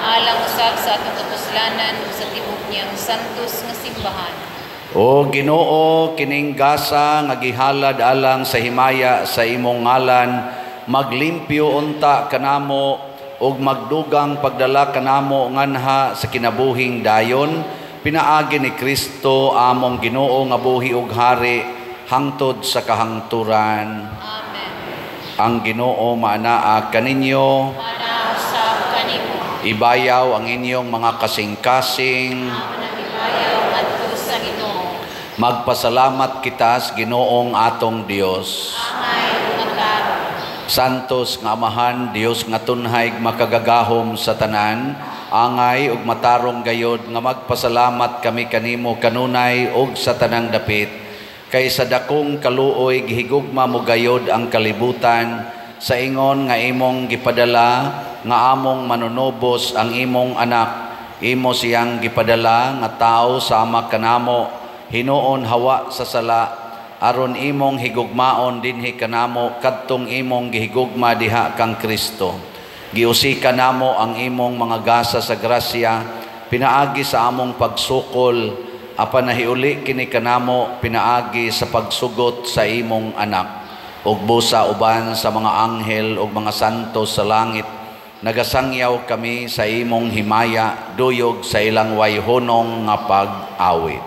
alang usab sa atong kapuslanan ug sa tibuok niyang santos nga simbahan. O Ginoo, kining gasa nga gihalad alang sa himaya sa imong ngalan, maglimpyo unta kanamo ug magdugang pagdala kanamo nganha sa kinabuhing dayon, pinaagi ni Kristo among Ginoo nga buhi ug hari hangtod sa kahangturan. Amen. Ang Ginoo maanaa kaninyo, Maanaa usab kanimo. Ibayaw ang inyong mga kasing-kasing. Amo nang ibayaw ngadto sa Ginoo. Magpasalamat kita sa Ginoong atong Dios. Angay ug matarong. Santos nga Amahan, Dios nga tunhay makagagahom sa tanan, angay ug matarong gayod nga magpasalamat kami kanimo kanunay ug sa tanang dapit. Kay sa dakong kaluoy gihigugma mo gayod ang kalibutan, sa ingon nga imong gipadala nga among manunubos ang imong anak, imo siyang gipadala nga tawo sama kanamo, hinuon hawa sa sala, aron imong higugmaon dinhi kanamo kadtong imong gihigugma diha kang Kristo. Giusika namo ang imong mga gasa sa grasya pinaagi sa among pagsukol, apan nahiuli kini kanamo pinaagi sa pagsugot sa imong anak. Ug busa uban sa mga anghel ug mga santo sa langit, nagasangyaw kami sa imong himaya duyog sa ilang wayhunong nga pag-awit.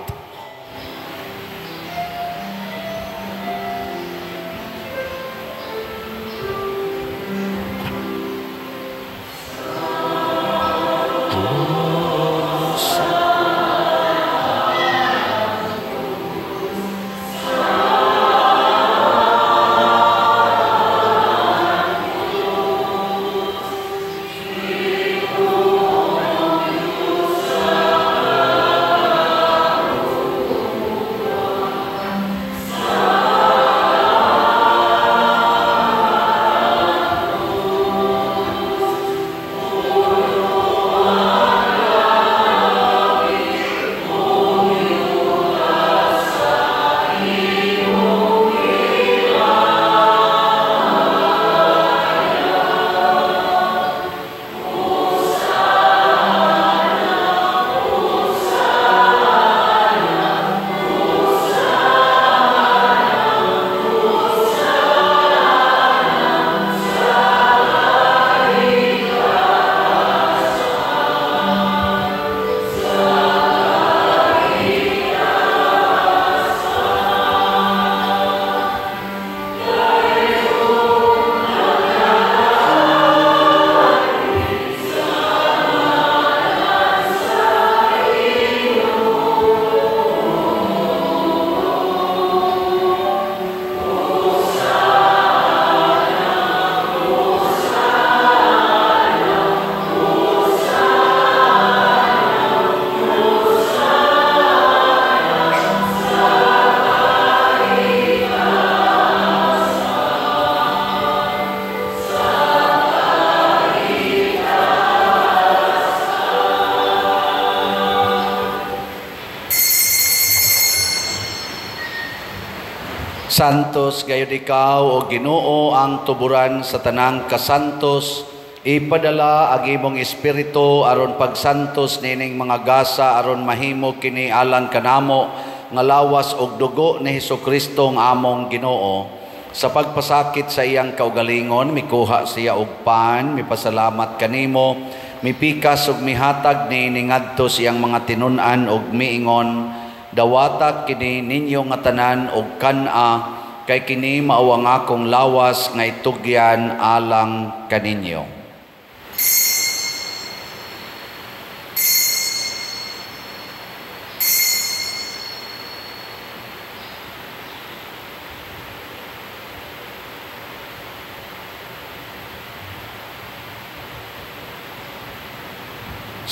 Santos gayud ikaw o Ginoo ang tuburan sa tanang kasantos, ipadala ang imong espiritu aron pagsantos nining mga gasa aron mahimo kini alang kanamo nga lawas og dugo ni Hesukristo nga among Ginoo. Sa pagpasakit sa iyang kaugalingon, mikuha siya og pan, mipasalamat kanimo, mipikas ug mihatag niini ngadto sa iyang mga tinun-an ug miingon, dawata kini ninyo nga tanan og kan-a, kay kini mao ang akong lawas nga itugyan alang kaninyo.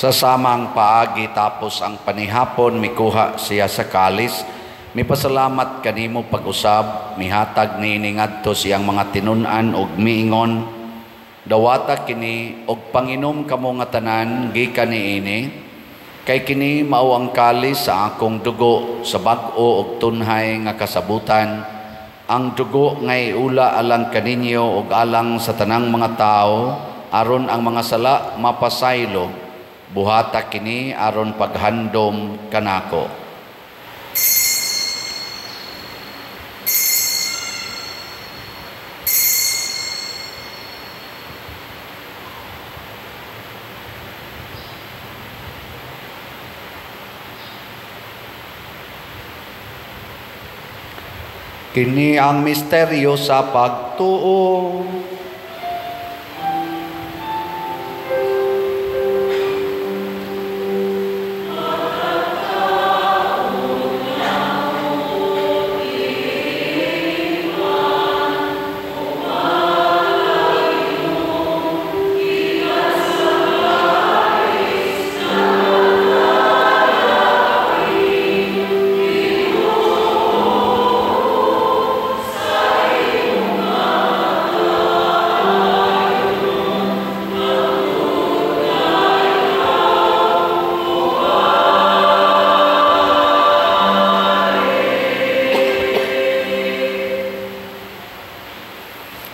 Sa samang paagi tapos ang panihapon, mikuha siya sa kalis, mipasalamat kanimo pag-usab, mihatag niini ngadto siyang mga tinun-an og miingon, Dawata kini og panginom kamo nga tanan gikan niini, kay kini mao ang kalis sa akong dugo sa bag-o og tunhay nga kasabutan, ang dugo nga iula alang kaninyo ug alang sa tanang mga tawo aron ang mga sala mapasaylo. Buhata kini aron paghandom kanako. Kini ang misteryo sa pagtuo.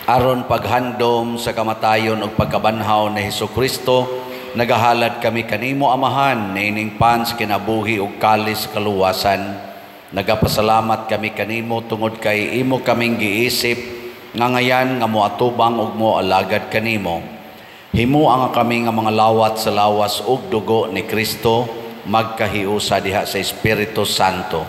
Aron paghandom sa kamatayon ug pagkabanhaw ni Hesukristo, nagahalad kami kanimo Amahan niining pan sa kinabuhi ug kalis sa kaluwasan. Nagapasalamat kami kanimo tungod kay imo kaming giisip nga ngayan nga moatubang ug moalagad kanimo. Himoa nga kami nga mga lawat sa lawas ug dugo ni Kristo, magkahiusa diha sa Espiritu Santo.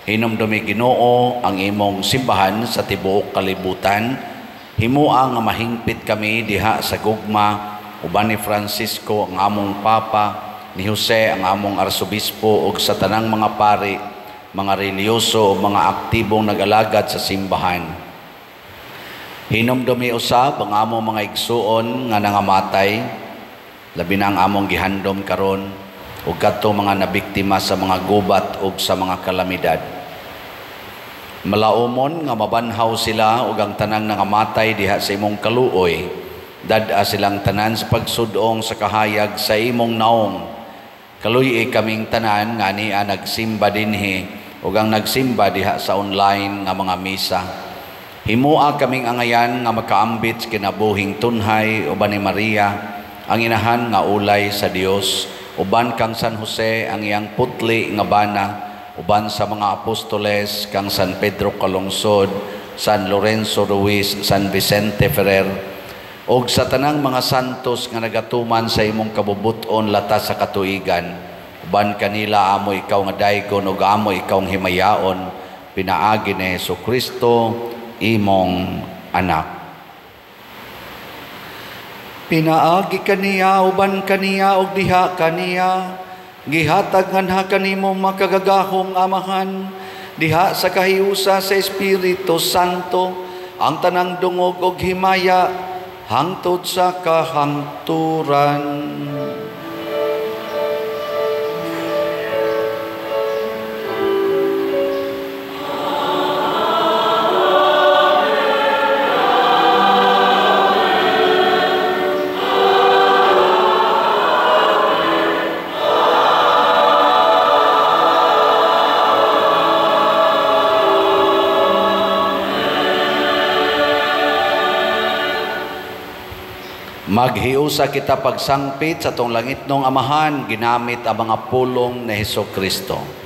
Hinumdumi Ginoo ang imong simbahan sa tibuok kalibutan. Himoa nga mahingpit kami diha sa gugma uban ni Francisco ang among Papa, ni Jose ang among Arsobispo ug sa tanang mga pari, mga relihiyoso ug mga aktibong nag-alagad sa simbahan. Hinumdumi usab ang among mga igsuon nga nangamatay, labi na ang among gihandom karon ug kadtong mga nabiktima sa mga gubat ug sa mga kalamidad. Malaumon nga mabanhaw sila ug ang tanang nangamatay diha sa imong kaluoy. Dad-a silang tanan sa pagsudong sa kahayag sa imong naong. Kaluy-i kaming tanan nga ania nagsimba dinhi ug ang nagsimba diha sa online nga mga misa. Himoa kaming angayan nga makaambit sa kinabuhing tunhay uban ni Maria, ang inahan nga ulay sa Dios, uban kang San Jose ang iyang putli nga bana, uban sa mga apostoles kang San Pedro Calungsod, San Lorenzo Ruiz, San Vicente Ferrer, og sa tanang mga santos nga nagatuman sa imong kabubut-on lata sa katuigan. Uban kanila amo ikaw nga daygon ug amo ikaw ang himayaon, pinaagi ni Hesukristo imong anak. Pinaagi kaniya, uban kaniya ug diha kaniya, gihatag nganha kanimo makagagahom Amahan, diha sa kahiusa sa Espiritu Santo, ang tanang dungog og himaya hangtod sa kahangturan. Maghiusa kita pagsangpit sa tong langitnong Amahan, ginamit ang mga pulong ni Hesukristo.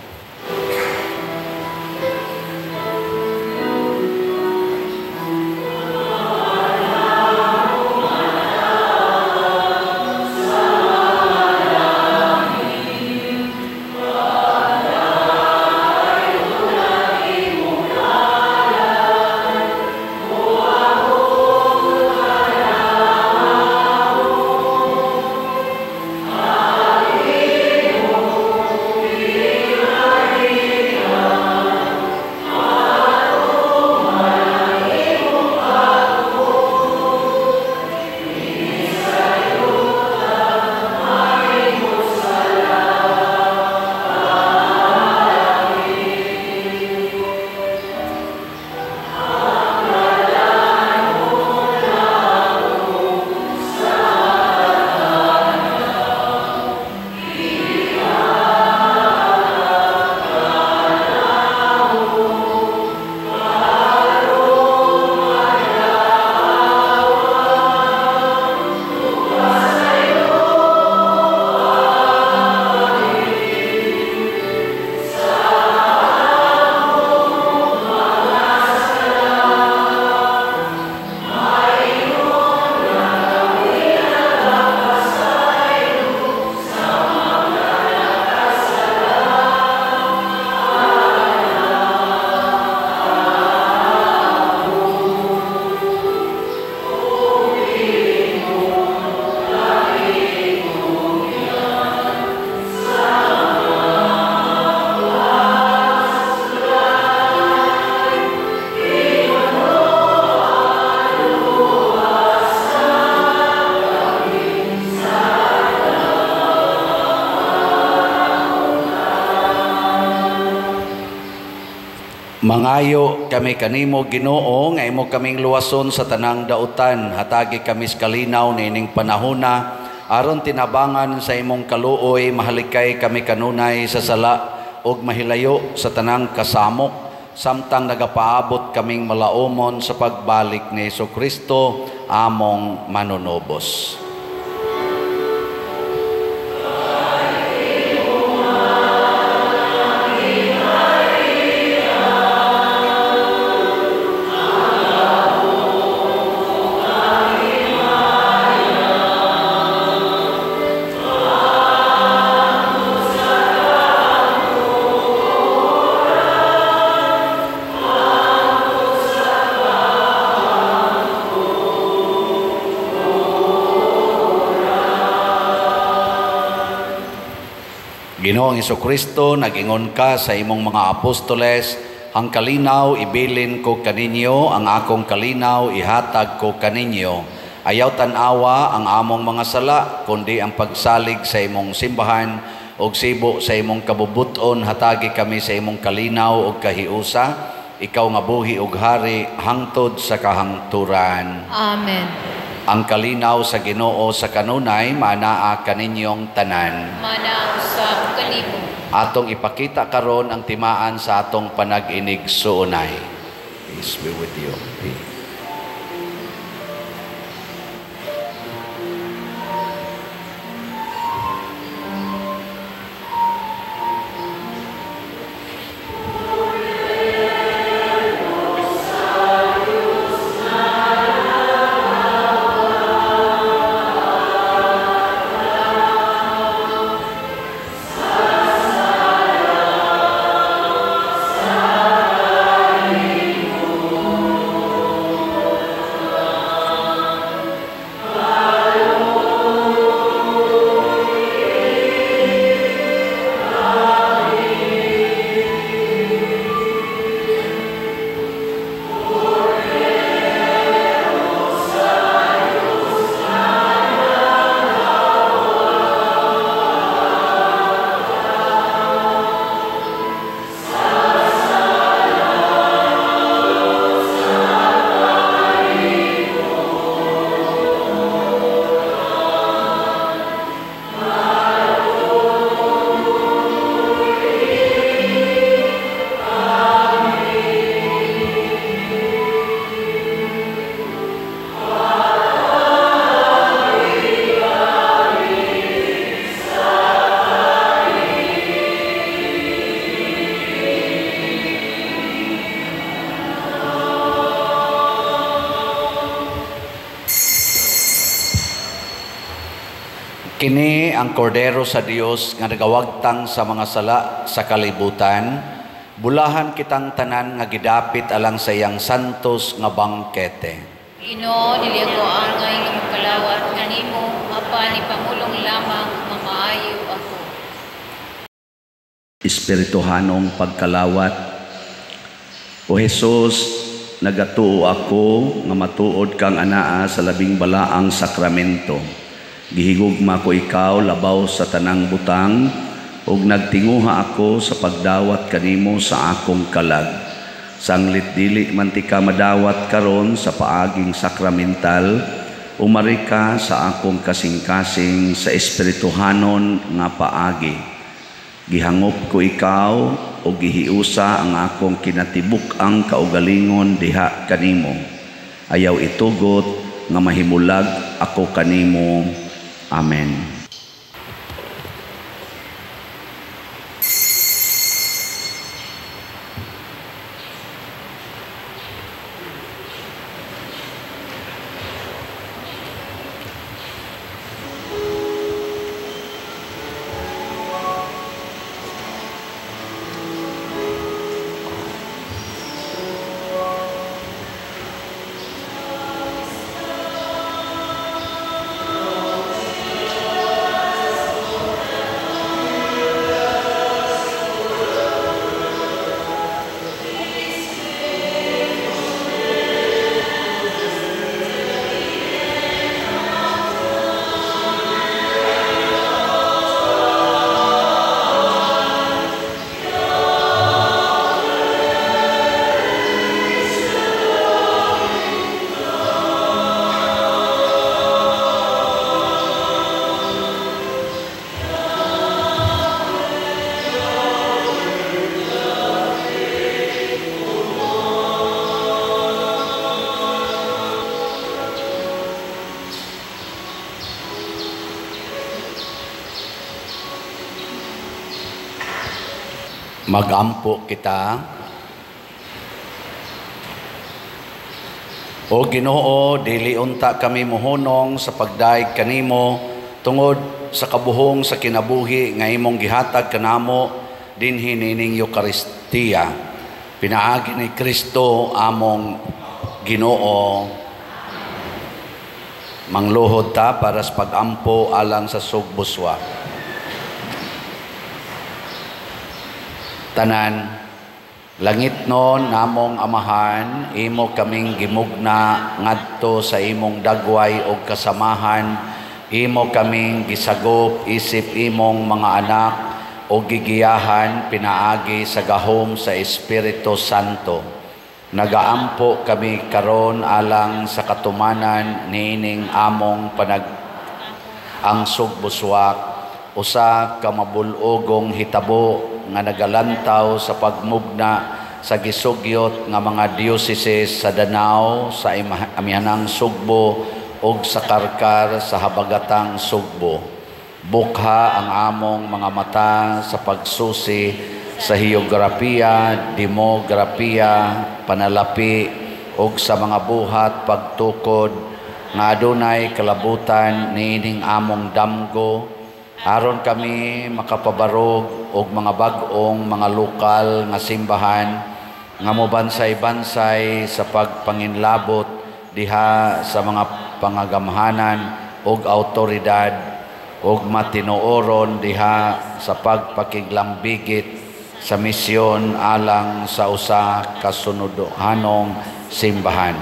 Mangayo kami kanimo, Ginoo, nga imo kaming luwason sa tanang dautan. Hatagi kami sa kalinaw niining panahona aron tinabangan sa imong kaluoy, mahalikay kami kanunay sa sala ug mahilayo sa tanang kasamok, samtang nagapaabot kaming malaumon sa pagbalik ni Hesukristo among manunubos. Ginoong Hesukristo, nag-ingon ka sa imong mga apostoles, ang kalinaw ibilin ko kaninyo, ang akong kalinaw ihatag ko kaninyo. Ayaw tan-awa ang among mga sala, kundi ang pagsalig sa imong simbahan ug sibo sa imong kabubuton, hatagi kami sa imong kalinaw ug kahiusa. Ikaw nga buhi ug hari hangtod sa kahangturan. Amen. Ang kalinaw sa Ginoo sa kanunay maanaa kaninyong tanan. Maanaa usab kanimo. Atong ipakita karon ang timaan sa atong panag-inig suunay. Peace be with you. Peace. Kini ang kordero sa Dios nga nagawagtang sa mga sala sa kalibutan. Bulahan kitang tanan nga gidapit alang sa iyang santos nga bangkete. Ginoo, dili ako angay nga magkalawat kanimo, apan ipamulong lamang nga maayo ako. Espirituhanong pagkalawat. O Jesus, nagatuo ako nga matuod kang anaa sa labing balaang sakramento. Gihigugma ko ikaw labaw sa tanang butang, ug nagtinguha ako sa pagdawat kanimo sa akong kalag. Sanglit dili man ti ka madawat karon sa paaging sakramental, umari ka sa akong kasing-kasing sa espirituhanon nga paagi. Gihangop ko ikaw ug gihiusa ang akong kinatibuk-ang kaugalingon diha kanimo. Ayaw itugot nga mahimulag ako kanimo. Amen. Magampo kita. O Ginoo, dili unta kami mohunong sa pagdayeg kanimo tungod sa kabuhong sa kinabuhi nga imong gihatag kanamo dinhi nining Eukaristiya. Pinaagi ni Kristo among Ginoo. Mangluhod ta para sa pagampo alang sa sugbuswa. Tanan, langitnon namong Amahan, imo kaming gimugna ngadto sa imong dagway og kasamahan, imo kaming gisagop isip imong mga anak og gigiyahan pinaagi sa gahom sa Espiritu Santo. Nagaampo kami karon alang sa katumanan niining among panag ang sugbuswak, usa ka mabul-ogong hitabo nga nagalantaw sa pagmugna sa gisugyot nga mga dioceses sa Danao, sa Amihanang Sugbo ug sa Karkar sa Habagatang Sugbo. Bukha ang among mga mata sa pagsusi sa heograpiya, demograpiya, panalapi ug sa mga buhat pagtukod nga adunay kalabutan niining among damgo, aron kami makapabarog og mga bag-ong mga lokal nga simbahan nga mobansay-bansay sa pagpanginlabot diha sa mga pangagamhanan og autoridad og matinuoron diha sa pagpakiglambigit sa misyon alang sa usa ka sunudohanong simbahan.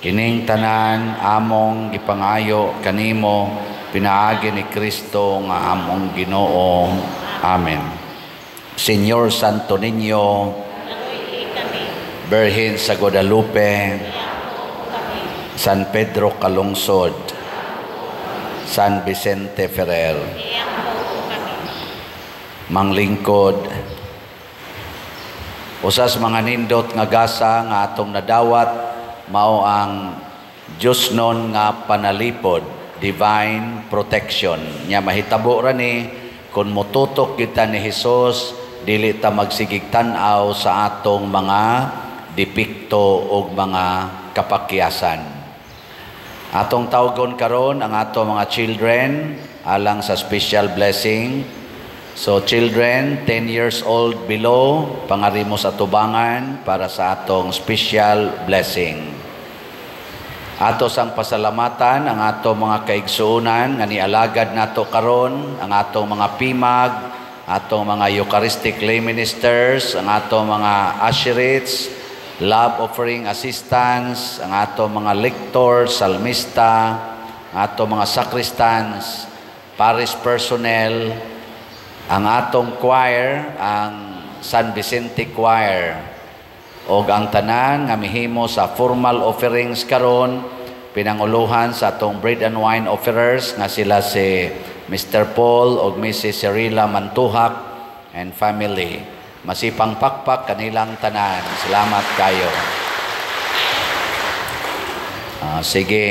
Kining tanan among gipangayo kanimo pinaagi ni Kristo nga among Ginoo. Amen. Señor Santo Niño, Birhen sa Guadalupe, San Pedro Calungsod, San Vicente Ferrer, manglingkod, usas mga nindot nga gasa nga atong nadawat mao ang Diyosnon nga panalipod, divine protection. Nya mahitabo ra ni kung motutok kita ni Hesus, dili ta magsigig tan-aw sa atong mga depekto og mga kapakyasan. Atong tawgon karon ang atong mga children alang sa special blessing. So children 10 years old below, pangarimo sa tubangan para sa atong special blessing. Ato sang pasalamatan ang ato mga kaigsuonan nga nialagad nato karon, ang atong mga pimag, atong mga Eucharistic lay ministers, ang atong mga usherates, love offering assistants, ang atong mga lectors, salmista, ang atong mga sacristans, parish personnel, ang atong choir, ang San Vicente Choir, og ang tanan nga mihimo sa formal offerings karon, pinanguluhan sa atong bread and wine offerers nga sila si Mr. Paul og Mrs. Cyrilla Mantuhak and family. Masipang pakpak kanilang tanan. Salamat kayo. Sige,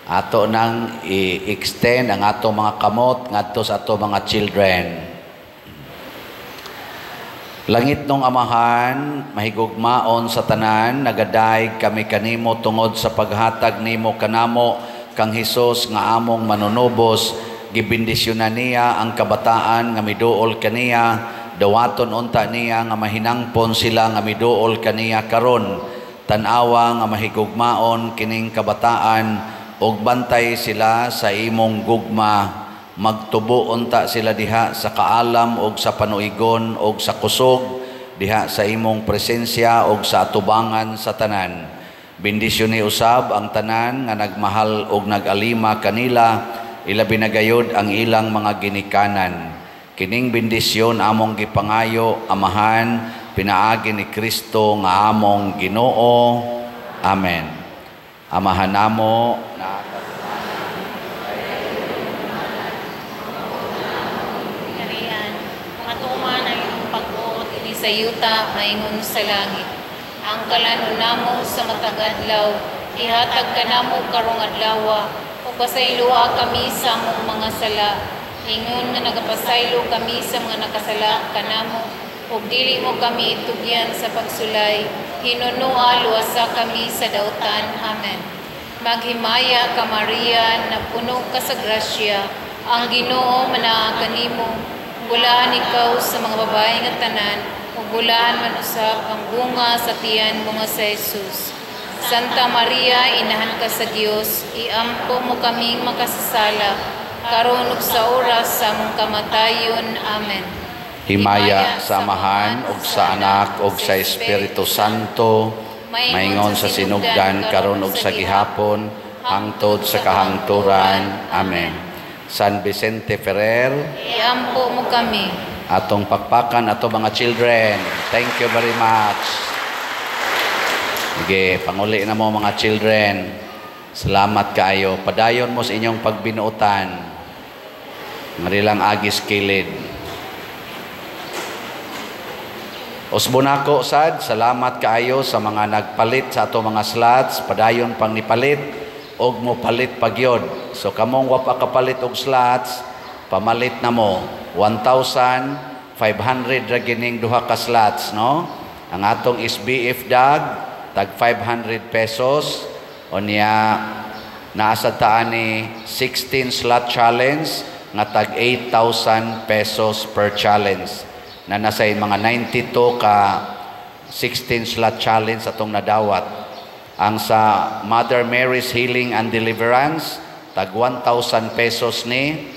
ato nang i-extend ang ato mga kamot ngadto sa ato mga children. Langit nung Amahan, mahigugmaon sa tanan, nagadayeg kami kanimo tungod sa paghatag nimo kanamo kang Hesus nga among manunubos. Gibendisyonan niya ang kabataan nga miduol kaniya, dawaton unta niya nga mahinangpon sila nga miduol kaniya karon. Tan-awa nga mahigugmaon kining kabataan ug bantay sila sa imong gugma. Magtubo unta sila diha sa kaalam og sa panuigon og sa kusog diha sa imong presensya og sa atubangan sa tanan. Bendisyon ni usab ang tanan nga nagmahal og nagalima kanila, ilabi na gayod ang ilang mga ginikanan. Kining bendisyon among gipangayo, Amahan, pinaagi ni Kristo nga among Ginoo. Amen. Amahan namo na sa yuta maingon sa langit. Ang kalanon namo sa matag adlaw, ihatag kanamo karong adlawa, ug pasayloa kami sa among mga sala, ingon nga nagapasaylo kami sa mga nakasala kanamo, Ug dili mo kami itugyan sa pagsulay, hinunoa luwasa kami sa dautan. Amen. Maghimaya ka, Maria, napuno ka sa grasya, ang Ginoo manaa kanimo. Bulahan ikaw sa mga babae nga tanan, ug bulahan man usab ang bunga sa tiyan mo nga si Jesus. Santa Maria, Inahan ka sa Dios, iampo mo kaming makasasala, karon ug sa oras sa among kamatayon. Amen. Himaya sa Amahan ug sa Anak ug sa Espiritu Santo, maingon sa sinugdan, karon ug sa gihapon, hangtod sa kahangturan. Amen. San Vicente Ferrer, iampo mo kami. Atong pakpakan ato mga children. Thank you very much. Sige, panguli na mo, mga children. Salamat kaayo. Padayon mo sa inyong pagbinuotan. Marilang agis kilid. Usbon ako sad, salamat kaayo sa mga nagpalit sa ato mga slots, padayon pang nipalit og mo palit pagyod. So kamong wa pa kapalit og slots, pamalit na mo. 1,500 ra gining duha ka slots, no? Ang atong SBF dag tag 500 pesos unya naa sad ta ani 16 slot challenge nga tag 8,000 pesos per challenge na nasa mga 92 ka 16 slot challenge atong nadawat. Ang sa Mother Mary's Healing and Deliverance, tag 1,000 pesos ni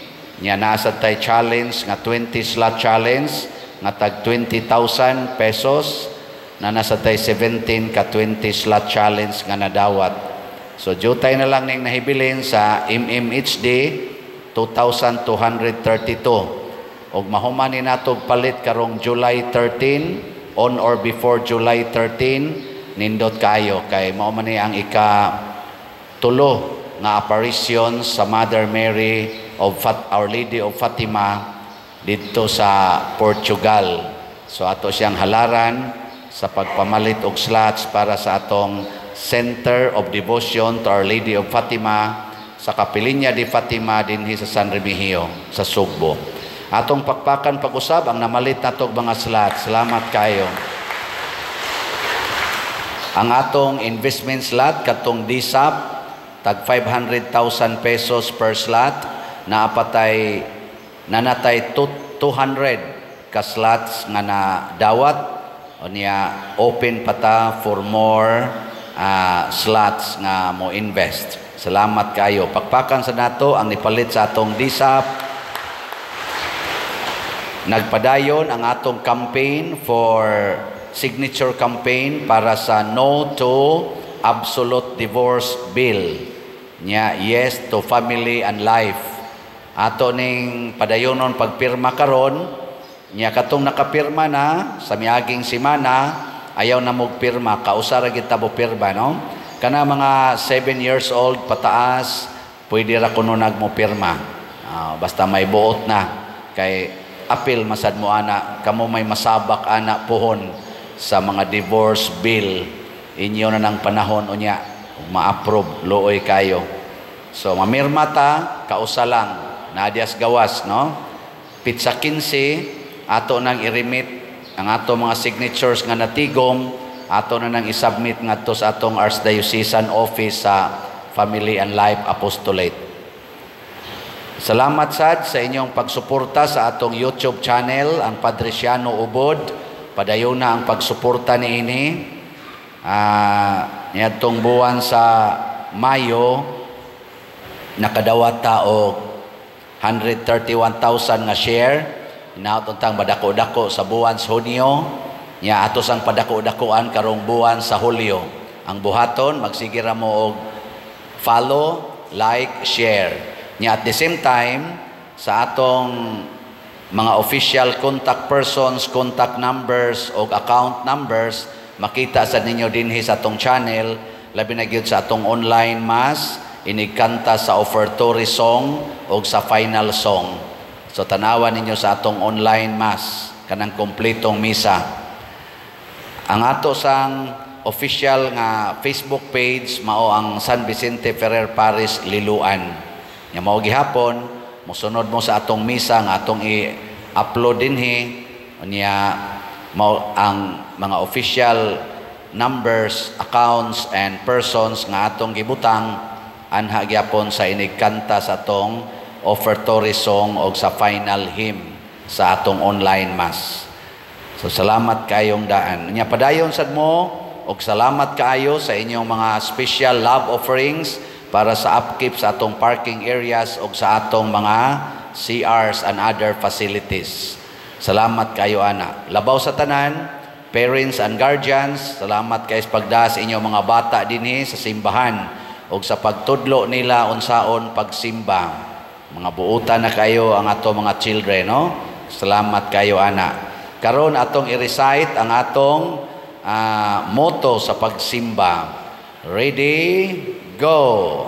nya nasa tay challenge nga 20 slot challenge nga tag 20,000 pesos na nasa tay 17 ka 20 slot challenge nga nadawat. So jutay na lang ning nahibilin sa MMHD 2,232. Og mahuman ni nato palit karong July 13, on or before July 13, nindot kaayo kay mao man ni ang ika tulo nga apparition sa Mother Mary of Our Lady of Fatima didto sa Portugal. So ato siyang halaran sa pagpamalit og slots para sa atong Center of Devotion to Our Lady of Fatima sa Kapilinya de Fatima dinhi sa San Remigio sa Sugbo. Atong pakpakan pag-usab ang namalit natog mga slots. Salamat kayo. Ang atong investment slot katong DSAP tag 500,000 pesos per slot, naapatay nanatay 200 ka slots nga nadawat unya open pa ta for more slots nga mo invest. Salamat kayo. Pakpakan sa nato ang nipalit sa atong DSAP. Nagpadayon ang atong campaign for signature campaign para sa no to absolute divorce bill. Nya yes to family and life. Ato ning padayonon pagpirma karon. Nya katong nakapirma na sa miaging semana, ayaw na mo pirma, kausa ra gid ta mo pirma, no? Kana mga 7 years old pataas, pwede ra kuno nagmo pirma. Basta may buot na kay apil masad mo ana, kamo may masabak ana puhon sa mga divorce bill, inyo na ng panahon unya ma-approve, luoy kayo. So mamirma ta kausa lang naadias gawas, no? Pitsa 15 ato nang i-remit ang ato mga signatures nga natigom, ato na nang i-submit ngadto sa atong Archdiocesan Office sa Family and Life Apostolate. Salamat sad sa inyong pagsuporta sa atong YouTube channel, ang Padre Siano Ubod. Padayon na ang pagsuporta niini. Niadtong buwan sa Mayo, nakadawat ta og 131,000 nga share. Hinaot untang madako-dako sa buwan sa Hunyo. Nya ato sang padako-dakoan karong buwan sa Hulyo. Ang buhaton, magsige ra mo og follow, like, share. Nya at the same time, sa atong mga official contact persons, contact numbers o account numbers, makita sa ninyo dinhi sa atong channel, labi na gyud sa atong online mass, inigkanta sa offertory song o sa final song. So tanawan ninyo sa atong online mass, kanang kompletong misa. Ang ato sang official nga Facebook page mao ang San Vicente Ferrer Parish Liloan. Nya mao gihapon mosunod mo sa atong misa nga atong i-upload dinhi unya. Mao ang mga official numbers, accounts and persons nga atong gibutang anha gyapon sa inigkanta sa atong offertory song og sa final hymn sa atong online Mass. So salamat kayong daan. Nya padayon sad mo og salamat kaayo sa inyong mga special love offerings para sa upkeep sa atong parking areas og sa atong mga CRs and other facilities. Salamat kayo ana. Labaw sa tanan, parents and guardians, salamat kay sa pagdaa sa inyong mga bata dinhi sa simbahan og sa pagtudlo nila unsaon pagsimba. Mga buutan na kayo ang ato mga children, no? Salamat kayo ana. Karon atong i-recite ang atong motto sa pagsimba. Ready? Go!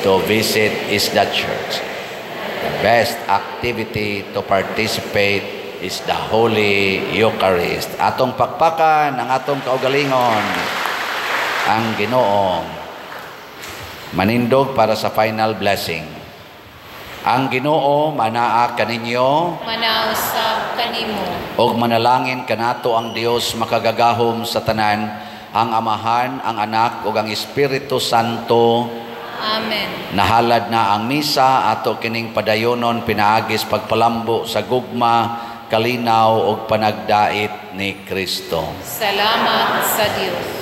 To visit is the church. The best activity to participate is the Holy Eucharist. Atong pakpakan ang atong kaugalingon, ang Ginoo. Manindog para sa final blessing. Ang Ginoo manaa kaninyo. Manaa usab kanimo. Og manalangin kanato ang Dios makagagahom sa tanan, ang Amahan, ang Anak ug ang Espiritu Santo. Amen. Nahalad na ang misa, ato kining padayonon pinaagi sa pagpalambo sa gugma, kalinaw ug panagdait ni Kristo. Salamat sa Dios.